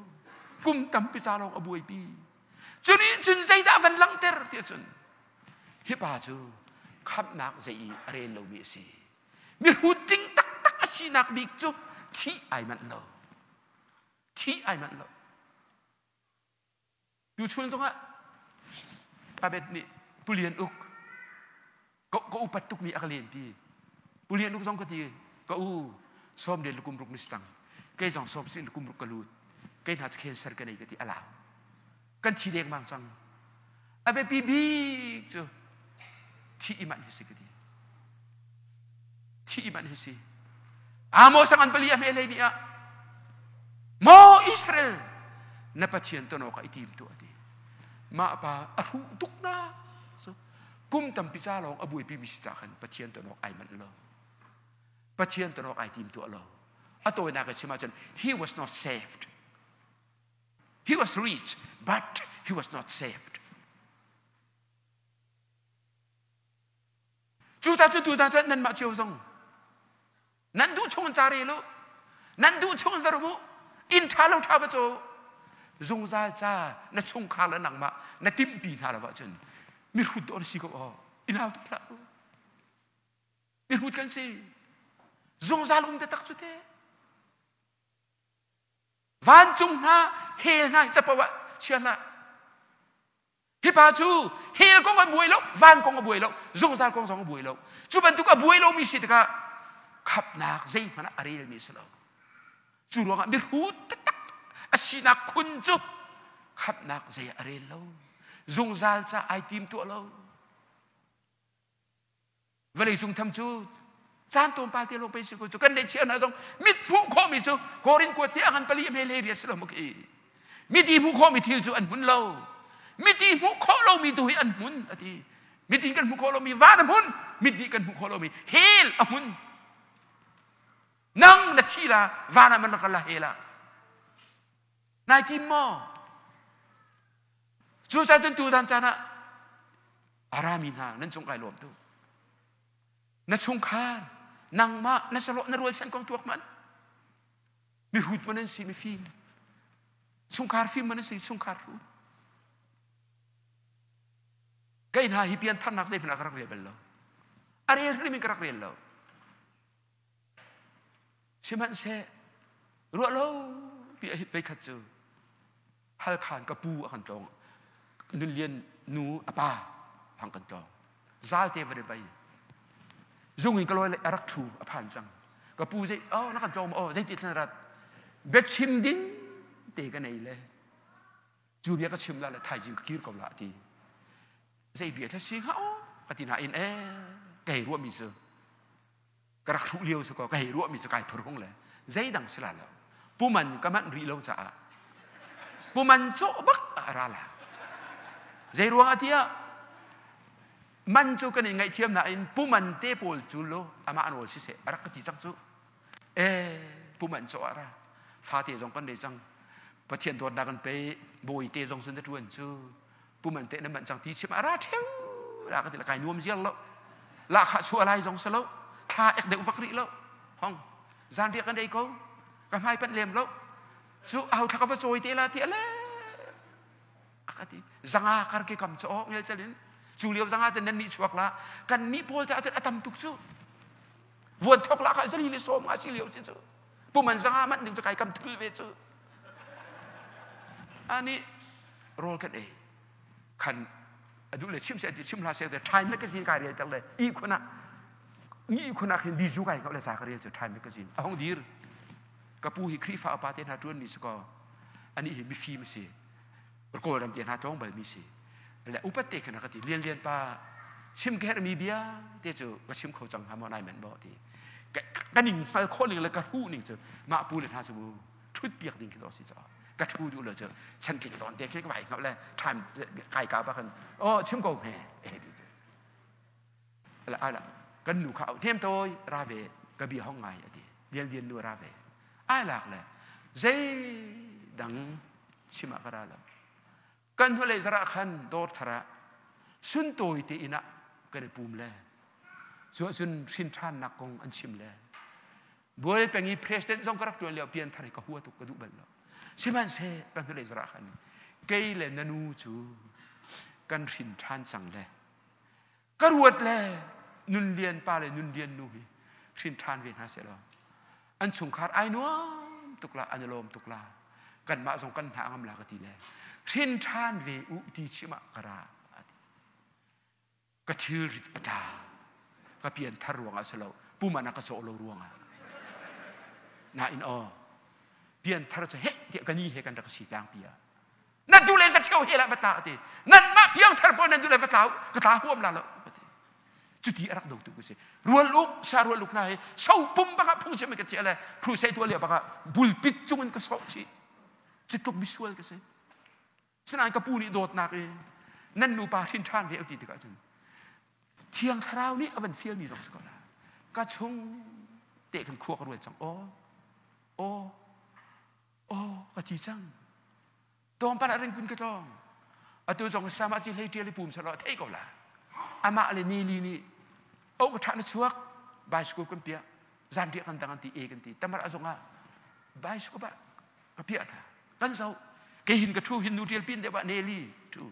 Kum tampi ca lawng a buaipi. Cu nih cun zeidah van langhter ti cun hi pa cu khamhnak zei i a rel lomi a si. Mihrut ding taktak a sinak bik cu thih ai manh lo. Thih ai manh lo. Tuchun zongah Abed nih Pu Lian Uk ka upat tukmi a ka lenpi. Pu Lian Uk zong ka ti ka u sawm len kum ruk ni cang. Kei zong sawm sin kum ruk ka lut. Kei hna cu cancer ka nei ka ti a lau. Kan thi dengmang cang. A biapi bik cu thi i manh hi si ka ti. Thi i manh hi si. Amos an pali a hme lei ni ah Maw Israel na Pathian ton awkah i tim tuah ti. Mah pa a hruh tuk na so kum tampi ca lawng a buaipi mi si ca khan Pathian ton awk ai manh lo. Pathian ton awk ai tim tuah lo. A tawinak a chim ahcun he was not saved. He was rich but he was not saved. Cu ta cu tu ta cu nanmah cio zong nan duh chung in ca rel u nan duh chung in va rum u inn ṭha lo ṭha va caw zungzal ca na chungkhar le nangmah na timhpi hna lo ahcun mihrut dawh na si ko aw i nau tuk hlah u mihrut kan si zungzal um taktak cu te Vancung hna hell hna hi capo ah chia hlah. Hi pa cu hell kong a buai lo, van kong a buai lo, zungzal kong zong a buai lo. Cu bantuk a buai lomi si tikah khapnak zeihmanh ah a relmi a si lo. Cu ruangah mihrut taktak a sinak khun cu khapnak zei ah a rel lo. Zungzal ca ai tim tuah lo. Vawlei cung tham cu caan tlawmpal te lawng pei si ko cu kan neihchiah hna zong mit hmuh khawhmi cu Korin kuat hi a ngan pali a hme le riat si lo maw khi miti hmuh khawhmi thil cu an hmun lo miti hmuh khawh lomi tu hi an hmun a ti. Mit in kan hmuh khawh lomi van a hmun, mit nih kan hmuh khawh lomi hell a hmun. Nang na thi la, van ah man rak la hell ah. Nai tim maw? Cucaah cun tuzan caan ah arami hna nan cung kai lawm tu. Na chungkhar, nangmah, na salawh, na rualchan kong tuak man. Mihrut man an si, mifim. Chungkhar fim man an si, chungkhar hrut. Kei hna hi pian tharnak zeihmanh ah ka rak rel bal lo. A rel hrim in ka rak rel lo. Sihmanhseh ruah lo pi a hit veikhat cu Halkhan ka pu a kan tlawng. Nunlian nu a pa hang kan tlawng. Zalte va bai. Zung in ka lawi a rak thu a phan cang. Ka pu zei oh na kan tlawng oh zei ti thlan rat. Biachim ding te ka nei le. Cu bia ka chim la le thaizing ka kir ko la ti. Zei bia thla si hnga o ka ti nain eh kei ruahmi cu ka rak hruh lio si ko ka hei ruahmi cu kai phurhung le zeidang si la lo puman ka manh rih lo caah puman cawh bak a ra la zei ruang ah tiah man cu kan in ngaihthiam nain puman te pawl cu lo amah nawl siseh a rak ka ti cang cu e puman cawh a ra fate zong kan nei cang Pathian dawtnak kan pe bawi te zong sun na tuan cu puman te na manh cang ti chim a ra theu la ka ti la kai nuam ziar lo la kha chu alai zong salo thla ek deuh vak rih lo hong zan riak kan ei ko ka hmai pan lem lo cu au thla ka va cawi te la ti ale aka ti zanga kar ke kam cho ngel chalin cu lio zanga te nan ni chuak la kan ni pawl cha cun atam tuk cu vuan thok la kha zali le som nga si lio si cu puman zanga man ding cu kai kam thul ve cu ani rawl kan ei khan a duh le chim se ti chim hla se te Time magazine kai rel ter le i khuna ni khuna khin biju kai ngau le sa ka rel chu Time magazine a hong dir ka pu hi Khrifa pa te hna tuan mi si ko ani hi mifim si Kawlram te hna tlawng bal mi si le upat te khan ka ti lian lian pa chim ka herh mi bia te cu ka chim kho cang hnga maw nai men bo ti ka ning hngal khawh ning le ka hu ning cu mah pu le hna cu mu ṭhut piak ding khi dawh si caah ka ṭhu duh lo cu chantling tawn te khi ka vai hngalh le time kai ka pa khan oh chim ko he eh ti cu ala ala kan nu kha au hnem toi ra ve ka bia hong ngai ati lian lian nu ra ve ai lak le zei dang chim ah ka ra lo kan hnulei zarah khan dawr thar ah suntawi te inn ah kan i pum le cu ahcun hrin ṭhannak kong an chim le bual peng i president zong ka rak ṭuan lio pian thar hi ka hua tuk ka duh bal lo sihmanhseh kan hnulei zarah khan kei le na nu cu kan hrin ṭhan cang le ka ruat le nun lian pa le nun lian nu hi hrin ṭhan ve hna seh law an chungkhar ai nuam tuk la an i lawm tuk la kanmah zong kan hna ngam la ka ti le hrin ṭhan ve u ti chim ah ka ra ka thilrit a tla ka pian thar ruangah si lo puman a ka cawh lo ruangah nain aw pian thar cu heh tiah ka ni he kan rak si tlangpi ah nan duh le zathio he la va ta ti nan mah piang thar pawl nan duh le va tlau ka tla huam la lo cuti a rak dotu ka si rual uk sa rual uk hna hi so pum baka phung sim ka thiah le crusade tuah lio baka bulpit cung in ka sawh chih cutluk misual ka si sinain ka pu nih dawtnak i nan nupa hrin ṭhan ve ti tikah cun thiang thlarau nih a van fialmi zong si ko la ka chung te kan khua ka ruat cang aw aw aw ka ti cang tlawmpal ah ringkun ka tlawng atu zong sama ci hlei ṭial i pum salo thei ko la amah le nili nih o ka ṭha na chuak bicycle kan piah zanriah kan dang an ti e kan ti tamar azong ah bicycle ah ka piah hna kan zo ke hin ka ṭhu hin nu ṭial pin deuh ah neli ṭhu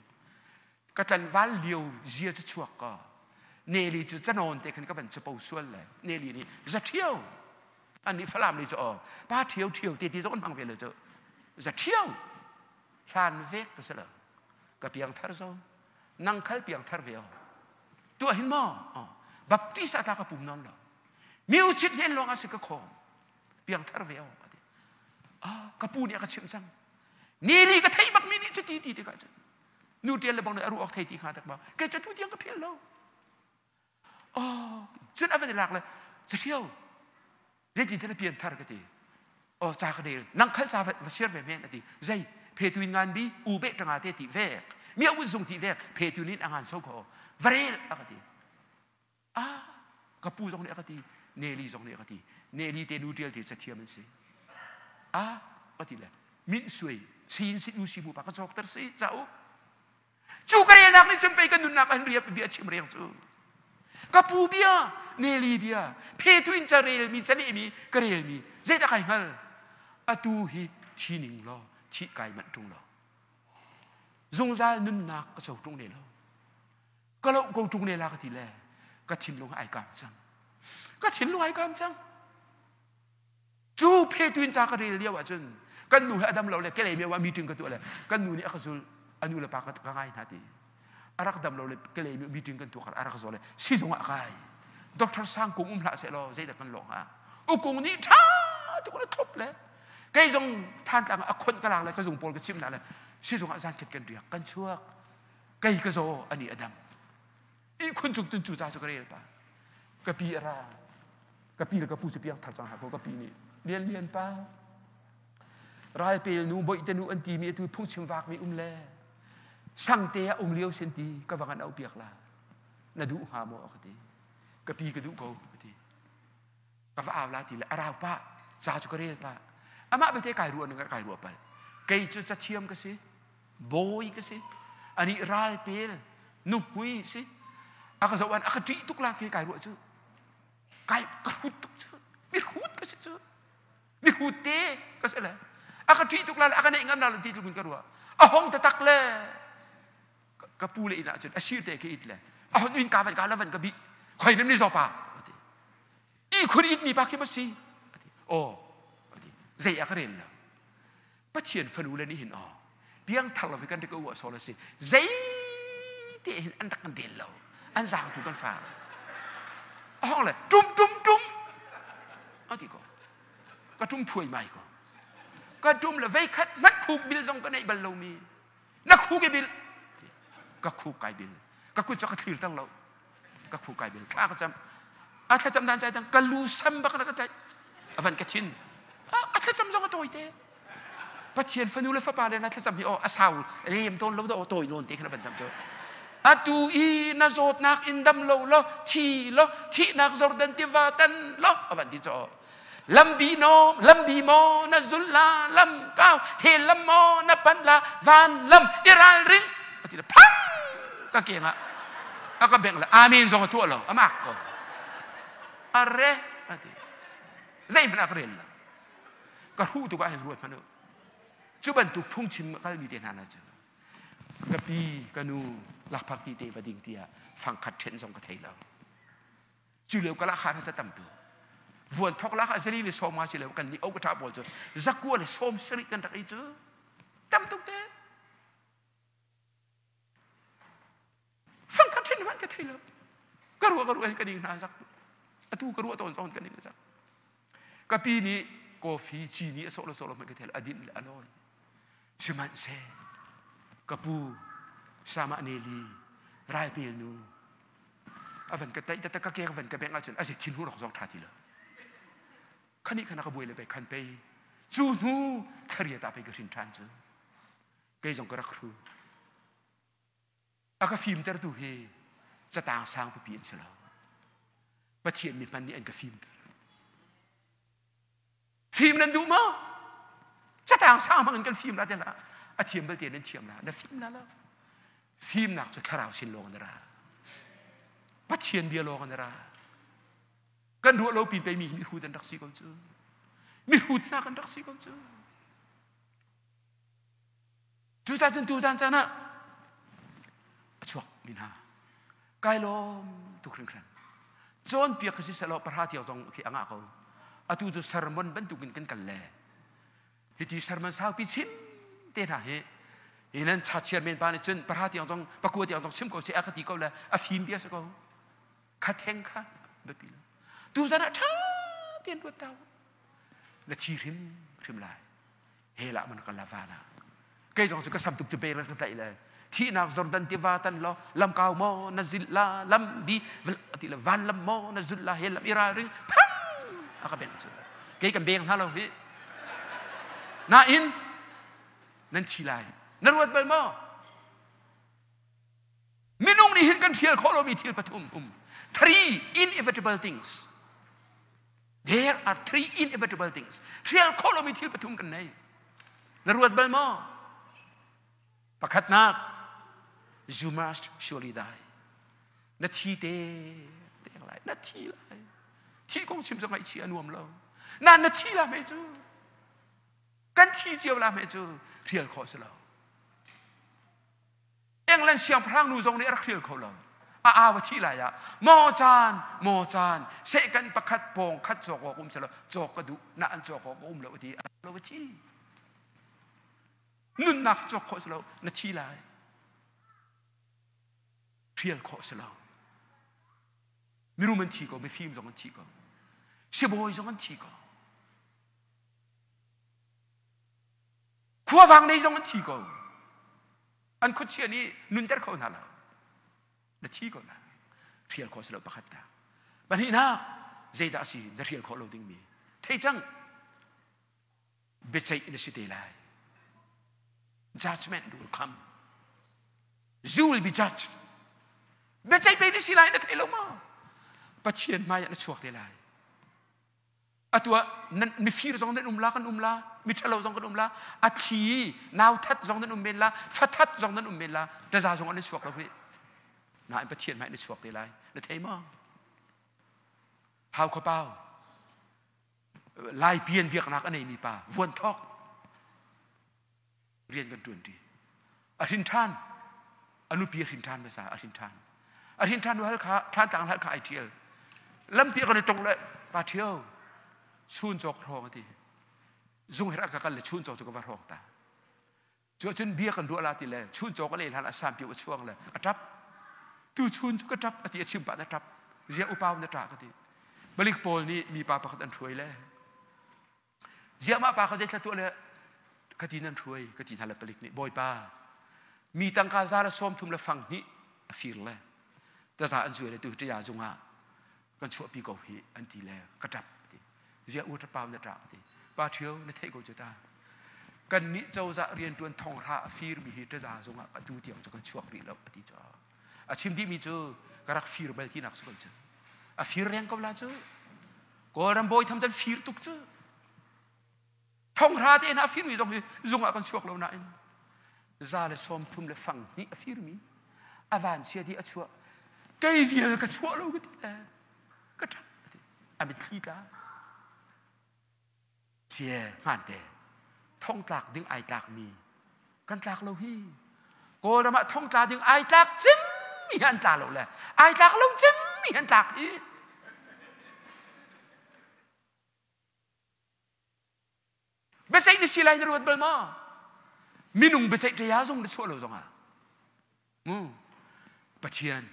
ka tlanval lio zia cu chuak ka neli cu canawn te khan ka van chapo sual le neli nih za ṭhio an nih falam li cu aw pa ṭhio ṭhio te ti zong an hmang ve lo cu za ṭhio hlan vek ka si lo ka piang thar zo nang khal piang thar ve o tuah hin maw baptist ata ka pum non lo mi uchit hnen lawng a si ka khawm piang thar ve o ati ah ka pu nih a ka chimh cang ni li ka theih bak mi nih cu ti ti tikah cun nu tial le bang le aru awk thei ti hnga tak ba kei cu tu tiang ka phil lo oh cun a van i lak le cathiau zeitin na pian thar ka ti oh ca ka del nang khal ca va share ve men ati zei phe tuin ngan bi u be tanga te ti vek mi a zung ti vek phe tuin in angan so ko Va rel a ka ti. Ah, ka pu zong nih a ka ti. Nelly zong nih a ka ti. Nelly te nu tial te cathiam an si. Ah, ka ti le. Min suai, sin si nu si mu pa ka cawk ter si ca u. Cu ka relnak nih cun pei ka nunnak an riap bia chim reng cu. Ka pu bia, Nelly bia, phe tu in ca relmi, ca lehmi, ka relmi, zeidah kai hngal? Atu hi thi ning law, thi kai manh ṭung lo. Zungzal nunnak ka co ṭung ne lo. Ka loh ko ṭung ne la ka ti le ka thinlung ai kam cang. Ka thinlung ai kam cang. Cu phe tu in ca ka rel lio ahcun kan nu he a dam lo le kelei meo ah meeting ka tuah le kan nu nih a ka zul a nu le pa ka ngai hna ti a rak dam lo le kelei meo meeting kan tuah kar a rak zaw le sizung ah kai Dr. Sang Kung um hlah seh law zeidah kan lawng hnga ukung nih ṭha tuk na thlop le kei zong Thantlang a khonh ka lak le ka zung pawl ka chimh hna le sizung ah zan khat kan riak kan chuak kei ka zaw ani a dam ihkhun cung cun cu ca cu ka rel pa ka pi a ra ka pi le ka pu cu piang thar cang hna ko ka pi nih lian lian pa ralpel nu boihte nu an timi atu phungchim vakmi um le sangte ah um lio sin ti ka va ngan au piak la na duh hnga maw ka ti ka pi ka duh ko ka ti ka va au la ti le a rau pa ca cu ka rel pa amah bete kai ruah ning kai ruah pal kei cu cathiam ka si bawi ka si ani ralpel nuhmui si a ka zoh an a ka ṭih tuk la khi kai ruah cu kai ka hrut tuk cu mi hrut ka si cu mi hrut te ka si le a ka ṭih tuk la le a ka neih ngam la lo ti tluk in ka ruah a hong tatak le ka pu le inn ah cun a sir te khi it le a hon in ka van ka la van ka bih khoi nem ni zaw pa ati i khun it mi pa khi ma si ati aw ati zei a ka rel lo Pathian fanu le nih hin aw piangthar lo hi kan rik u sol a si zei te hin an rak kan rel lo an zaang tu kan fa a hong le tum tum tum a ti ko ka tum thuai mai ko ka tum le vei khat mat khuk bil zong ka neih bal lo mi na khuk i bil ka khuk kai bil ka kut cu ka thlir tang lo ka khu kai bil thla ka cam a thlacam dan cai dang ka lu sam bak na ka tlaih a van ka thin a thlacam zong a tawi te pathian fanu le fapa le na thlacam hi aw a sau lem tawn lo do tawi nawn te khan van cam cu atu i na zawtnak in dam lo lo thi lo thihnak Jordan tiva tan lo a van ti cho lambi no lambi mo na zul la lam kau he lam mo na pan la van lam i ral ring ati le phang ka keng ah a ka bengh le amen zong a tuah lo a mak ko are ati zeihmanh a ka rel lo ka hruh tuk ah hin ruat hmanh u cu bantuk phungchim a kalmi te hna na cu ka pi ka nu lakphak ti te va ding tiah fangkhat ṭhen zong ka thei lo Cu lio kala kha ta tam tu. Vuan thok la kha zali le som nga si lio kan ni o ka tha pawl cu zakua le som sari kan rak i cu tam tuk te. Fang khat thin man ka thei lo. Ka ruah ka ruah ka ding hna zak. Atu ka ruah tawn zawn kan ding zak. Ka pi nih coffee chini a sawh lo sawh lo man ka thei lo adin le a lawi. Sihmanhseh ka pu sama neli ralpel nu a van ka tlaih taktak ka ke ka van ka bengh ahcun a thin hur zong ṭha ti lo khani khana ka buai le pei khan pei cu hnu thlaria ta pei ka hrin ṭhan cu kei zong ka rak hru a ka fimtertu hi catang sang pipi an si lo Pathian mi hman nih an ka fimter Fim nan duh maw? Catang sang hmang in kan fim la te la. A thiam belte nan thiam la. Na fim la lo. Fimnak cu thlarau sin lawng na ra. Pathian bia lawng na ra. Kan ruah lo pin pei mi mihrut an rak si ko cu. Mihrut hna kan rak si ko cu. Cuta cun tu caan caan ah a chuak mi hna kai lawm tuk hringhran cawnpiak khi siselaw pahra tiang zong khi a ngah ko atu cu sermon bantukin kan kal le hiti sermon saupi chim te hna hi hi nan cha chairman pa nih cun pahra tiang zong pakua tiang zong chim ko se a ka ti ko le a fim bia si ko kha theng kha biapi lo tu zan ah ṭha tein ruat tau na thi hrim hrim lai he lah man kan la van ah kei zong cu ka sam tuk cu pe ka tlaih le thihnak Jordan tiva tan lo lam kau maw na zil la lam bi ti le van lam maw na zul la he lam i ral ring phang a ka beng cu kei kan beng hna lo hi nain nan thi lai na ruat bal maw? Minung nih hin kan hrial khawh lomi thil pathum um. Three inevitable things. There are three inevitable things. Hrial khawh lomi thil pathum kan nei. Na ruat bal maw? Pakhatnak, you must surely die. Na thi te te lai. Na thi lai. Thi kong chim cu ngaihchih a nuam lo. Na na thi la me cu. Kan thi cio la me cu hrial khawh si lo. England siangpahrang nu zong nih a rak hrial kho lo. A au a thih lai ah maw caan maw caan sehkan pakhat pawng khat cawk awk um selaw cawk ka duh na an cawk awk um lo ti a lo a thi. Nunnak cawk khawh si lo na thi lai. Hrial khawh si lo. Mirum an thi ko, mifim zong an thi ko. Sibawi zong an thi ko. Khuavang nei zong an thi ko. An khuachia nih nunter kho hna lo. Na thi ko lai. Hrial khawh si lo pakhat ta. Pahnihnak, zeidah a si na hrial khawh lo dingmi. Thei cang. Biaceih na si te lai. Judgment will come. You will be judged. Biaceih pe na si lai na thei lo ma? Pathian hmai ah na chuak te lai. Atu ah nan mifir zong nan um la kan um la miṭhalo zong kan um la a thi nau that zong nan um men la fathat zong nan um men la taza zong an chuak lo hi nain Pathian hmai na chuak te lai na thei maw hau kha pau lai pian biaknak a neimi pa vuan thok rian kan ṭuan ṭi. A hrin ṭhan. A nupi a hrin ṭhan hmasa a hrin ṭhan. A hrin ṭhan hal kha thlantlang hal kha ai ṭhial. Lampi kan i tong le pa ṭhio chun cawk hrawng a ti. Zung her ka kal le chun cawk cu ka va hrawng ta. Cu cun bia kan ruah la ti le chun cawk a le hlan a sampi a chuang le a ṭap. Tu chun cu ka ṭap a ti a chim pah na ṭap. Zia upau na ṭah ka ti. Malik pawl nih mipa pakhat an hruai le Ziah mah pa kha zeithla tuah le ka ti nan hruai ka ti hna le palik nih bawipa mi tangka za le 30 le fang hnih a fir le taza an zuai le tu ṭaya zung ah kan chuahpi ko hi an ti le ka ṭap ti ziah u ṭapau na ṭah ti pa ṭhio na theih ko cu ta kan nih cozah rianṭuan thonghra a fir mi hi ṭaza zung ah atu tiang cu kan chuak rih lo a ti cu a chim dih mi cu ka rak fir bal tinak si ko cu a fir reng ko la cu Kawlram bawi tham tan fir tuk cu thonghra te hna a firmi zong hi zung ah kan chuak lo nain za le 30 le fang hnih a firmi a van sia di a chuah kei vial ka chuah lo ka ti le ka ṭap a mitthli tla cie hmaan te thong tlak ding ai tlak mi kan tlak lo hi Kawlram ah thong tla ding ai tlak cim mi an tla lo le ai tlak lo cim mi an tlak hi biaceih na si lai na ruat bal maw minung biaceih te ya zong na chuah lo zong ah mu Pathian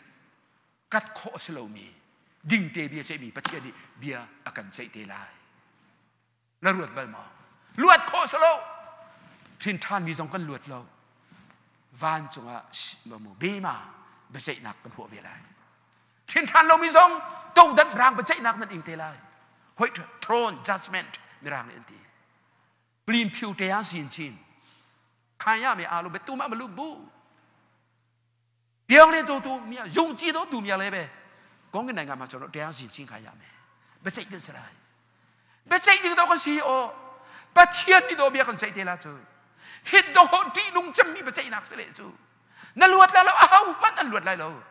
kat khawh a si lomi dingte bia ceihmi Pathian nih bia a kan ceih te lai Na ruat bal maw? Luat khawh si lo. Hrin ṭhanmi zong kan luat lo. Vancung ah bema biaceihnak kan huah ve lai. Hrin ṭhan lomi zong todan rang biaceihnak nan ing te lai. Hoi throne judgment mirang nih an ti. Plin phiu te ah sin chin. Khaya me alu be tu ma malu bu. 表咧做都咩，用几多度咩咧呗？讲嘅嚟啱嘛做咯，这样事情开呀咩？别这件事来，别这件到个事哦，把天你都别kan 这啲啦做，hit do ho ti nung cham mi ba chai nak se le chu na luat la lo au man an luat lai lo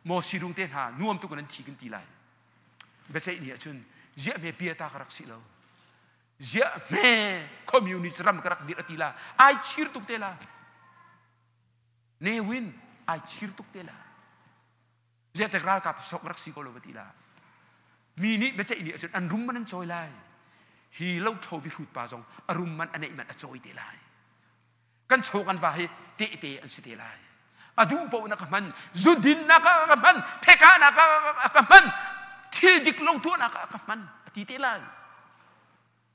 mo si rung te hna nuam tu kan thi kan ti lai ba chai ni ahcun zia me bia ta ka rak si lo zia me communist ram ka rak dir ati la ai chir tuk te la Ne Win ai chir tuk te la. Ziah ralkap sok rak si ko lo va ti la. Mi nih biaceih ni ahcun an rum man an cawi lai. Hi lo tho bi hrut pa zong a rum man a neih man a cawi te lai. Kan chaw kan va hi tehte an si te lai. A duh paoh na ka hman, zudin na ka ka hman, theka na ka ka hman, thil dik lo tuah na ka ka hman a ti te lai.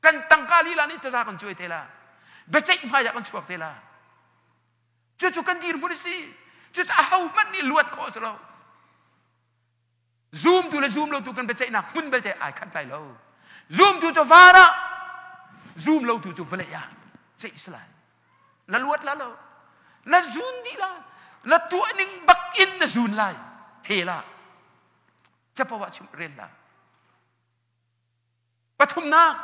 Kan tangka lila nih taza kan cuai te la. Biaceih hmai ah kan chuak te la. Cucu kan dirhmun a si. Cucu ahohmanh nih luat khawh a si lo. Zumtu le zum lotu kan biaceihnak hmun belte ai khat lai lo. Zumtu cu van ah, zum lotu cu vawlei ah ceih si lai. Na luat la lo. Na zun dih la. Na tuah ning bak in na zun lai. He la. Capo ah chim rel la. Pathumnak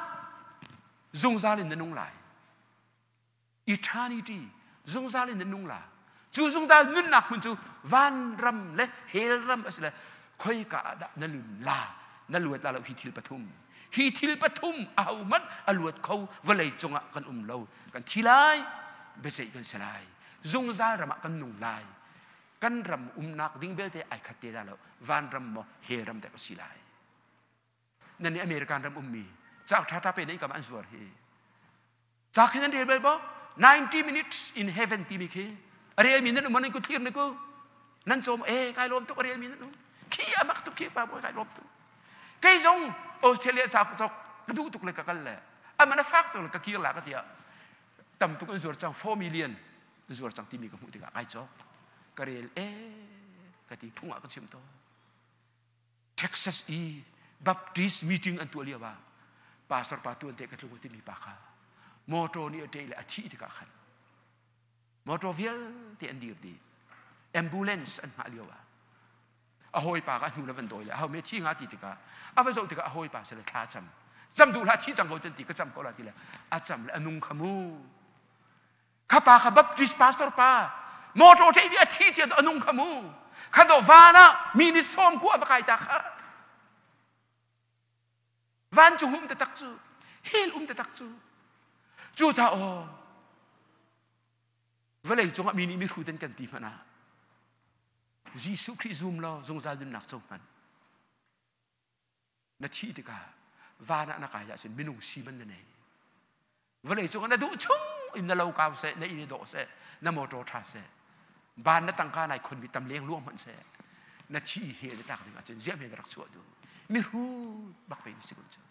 zungzal in na nung lai. Eternity zungzal in na nung la. Cu zungzal nunnak hmun cu vanram le hell ram a si le khoika ah dah na lun la na luat la lo hi thil pathum hi thil pathum ahohmanh a luat kho vawlei cungah kan um lo kan thi lai biaceih kan si lai zungzal ram ah kan nung lai kan ram umnak ding belte ai khat te dah lo vanram maw hell ram dek a si lai nan nih American ram ummi cauk ṭha ṭha pe nan kam an zuar hi ca khi nan rel bal bo 90 minutes in heaven timi khi a rel mi nan um nan ku thlir ne ku nan cawm e kai lawm tuk a rel mi nan um khi amak tuk khi pa boy kai lawm tuk kei zong Australia ca cok ka duh tuk le ka kal le amana fak tuk le ka kir la ka tia tam tuk an zuar cang 4 million an zuar cang timi ka hmuh tikah kai cawk ka rel e ka ti phung ah ka chim to Texas i Baptist meeting an tuah lio ah pastor pa tuan te ka tlung timi pa kha motor nih a ṭeh le a thih tikah khan motor vialte an dir dih ambulance an hngah lio ah a hawipa ka hnu le van dawi le ho me thi nga ti tikah a va zoh tikah a hawipa sale thla cam cam duh hlah thi cang ko ti ka cam ko la ti le a cam le a nung kha mu Kha pa kha Baptist pastor pa motor ṭei bi a thi cia a nung kha mu. Kha do van ah mi nih sawm ku a va kai ta kha. Van cu hum taktak cu hell um taktak cu. Cu ca aw vawlei cungah mi nih mihrut an kan ti hmanh ah Jesuh Khrih zum law zungzal nunnak co hmanh. Na thih tikah van ah na kai ahcun minung si man na nei. Vawlei cung ah na duh chung in na lo kau seh, na inn i dawh seh, na motor ṭha seh, van na tangka nai khonmi tam leng luang hmanh seh, na thi he na tlak ding ahcun ziah hme na rak chuah duh. Mihrut bak pe na si kun cu.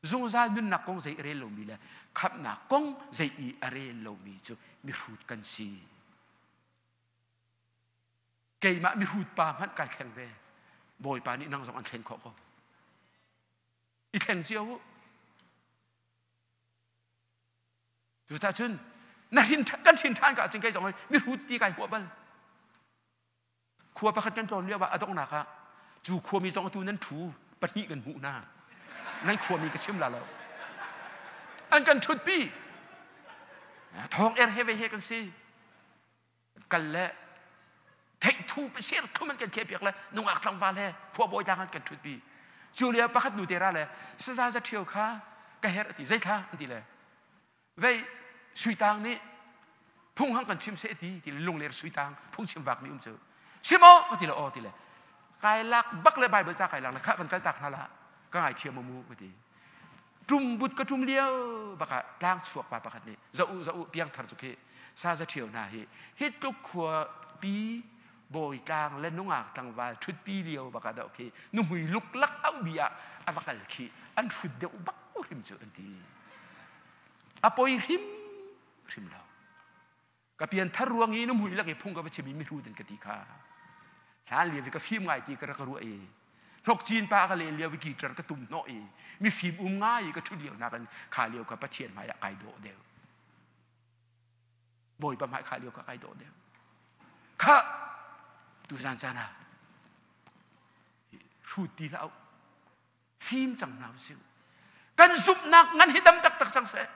Zungzal nunnak kong zei a rel lomi le khamhnak kong zei i a rel lomi cu mihrut kan si. Keimah mihrut pa hmanh kai thleng ve. Bawipa nih nang zong an thlen khawh ko. I thleng cio u. Cucaah cun na hrin kan hrin ṭhan ka ahcun kei zong mihrut ti kai huah bal. Khua pakhat kan tlawn lio ah a donghnak ah cu khuami zong atu nan ṭhu pahnih kan hmuh hna. Nan khuami ka chim la lo. An kan ṭhutpi. Thawng er he ve he kan si. Kal le theih thu pasir thum an kan kheh piak le nungak tlangval he khua bawi tlang an kan ṭhutpi. Cu lio pakhat nu te ra le saza za ṭhio kha ka herh a ti zeithla an ti le vei suitang nih phung hang kan chim seh ti ti le lungler suitang phung chim vak mi um cu sim aw ka ti le aw ti le kai lak bak le bible ca kai lak le kha kan kal tak hna la ka ngai thiam mu ka ti tum but ka tum lio baka tlang chuak pa pakhat nih za u za u piang thar chu khi sa za ṭhio hna hi hi tluk khua pi bawi tlang le nungak tlangval ṭhut pi lio baka dau khi nuhmui luk lak au bi ah a va kal khi an hrut deuh bak hrim cu an ti a poi hrim hrim lo ka pian thar ruang i nuhmui lak i phung ka va chim i mihrut an ka ti kha hlan lio i ka fim ngai ti ka rak ruah i hnok cin pa ka len lio i guitar ka tum hnawh i mifim um ngai i ka ṭhut lio nakin kha lio ka Pathian hmai ah kai dawh deuh Bawipa hmai kha lio ka kai dawh deuh kha tuzan caan ah hrut ti hlah fim cang hna usih kan zumhnak ngan hi dam taktak cang seh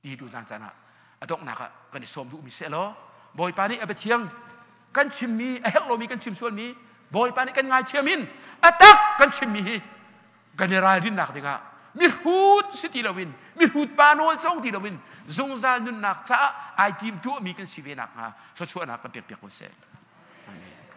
ti tu caan caan ah a donghnak ah kan i sawm duhmi seh law Bawipa nih a biathiang kan chimmi a herh lomi kan chim sualmi Bawipa nih kan ngaithiam in a tak kan chimmi hi kan i ralrinnak dingah mihrut si ti loin mihrut pa nawl cong ti loin zungzal nunnak caah ai tim tuahmi kan si ve nakhnga thluachuahnak kan pek piak ko seh. Amen.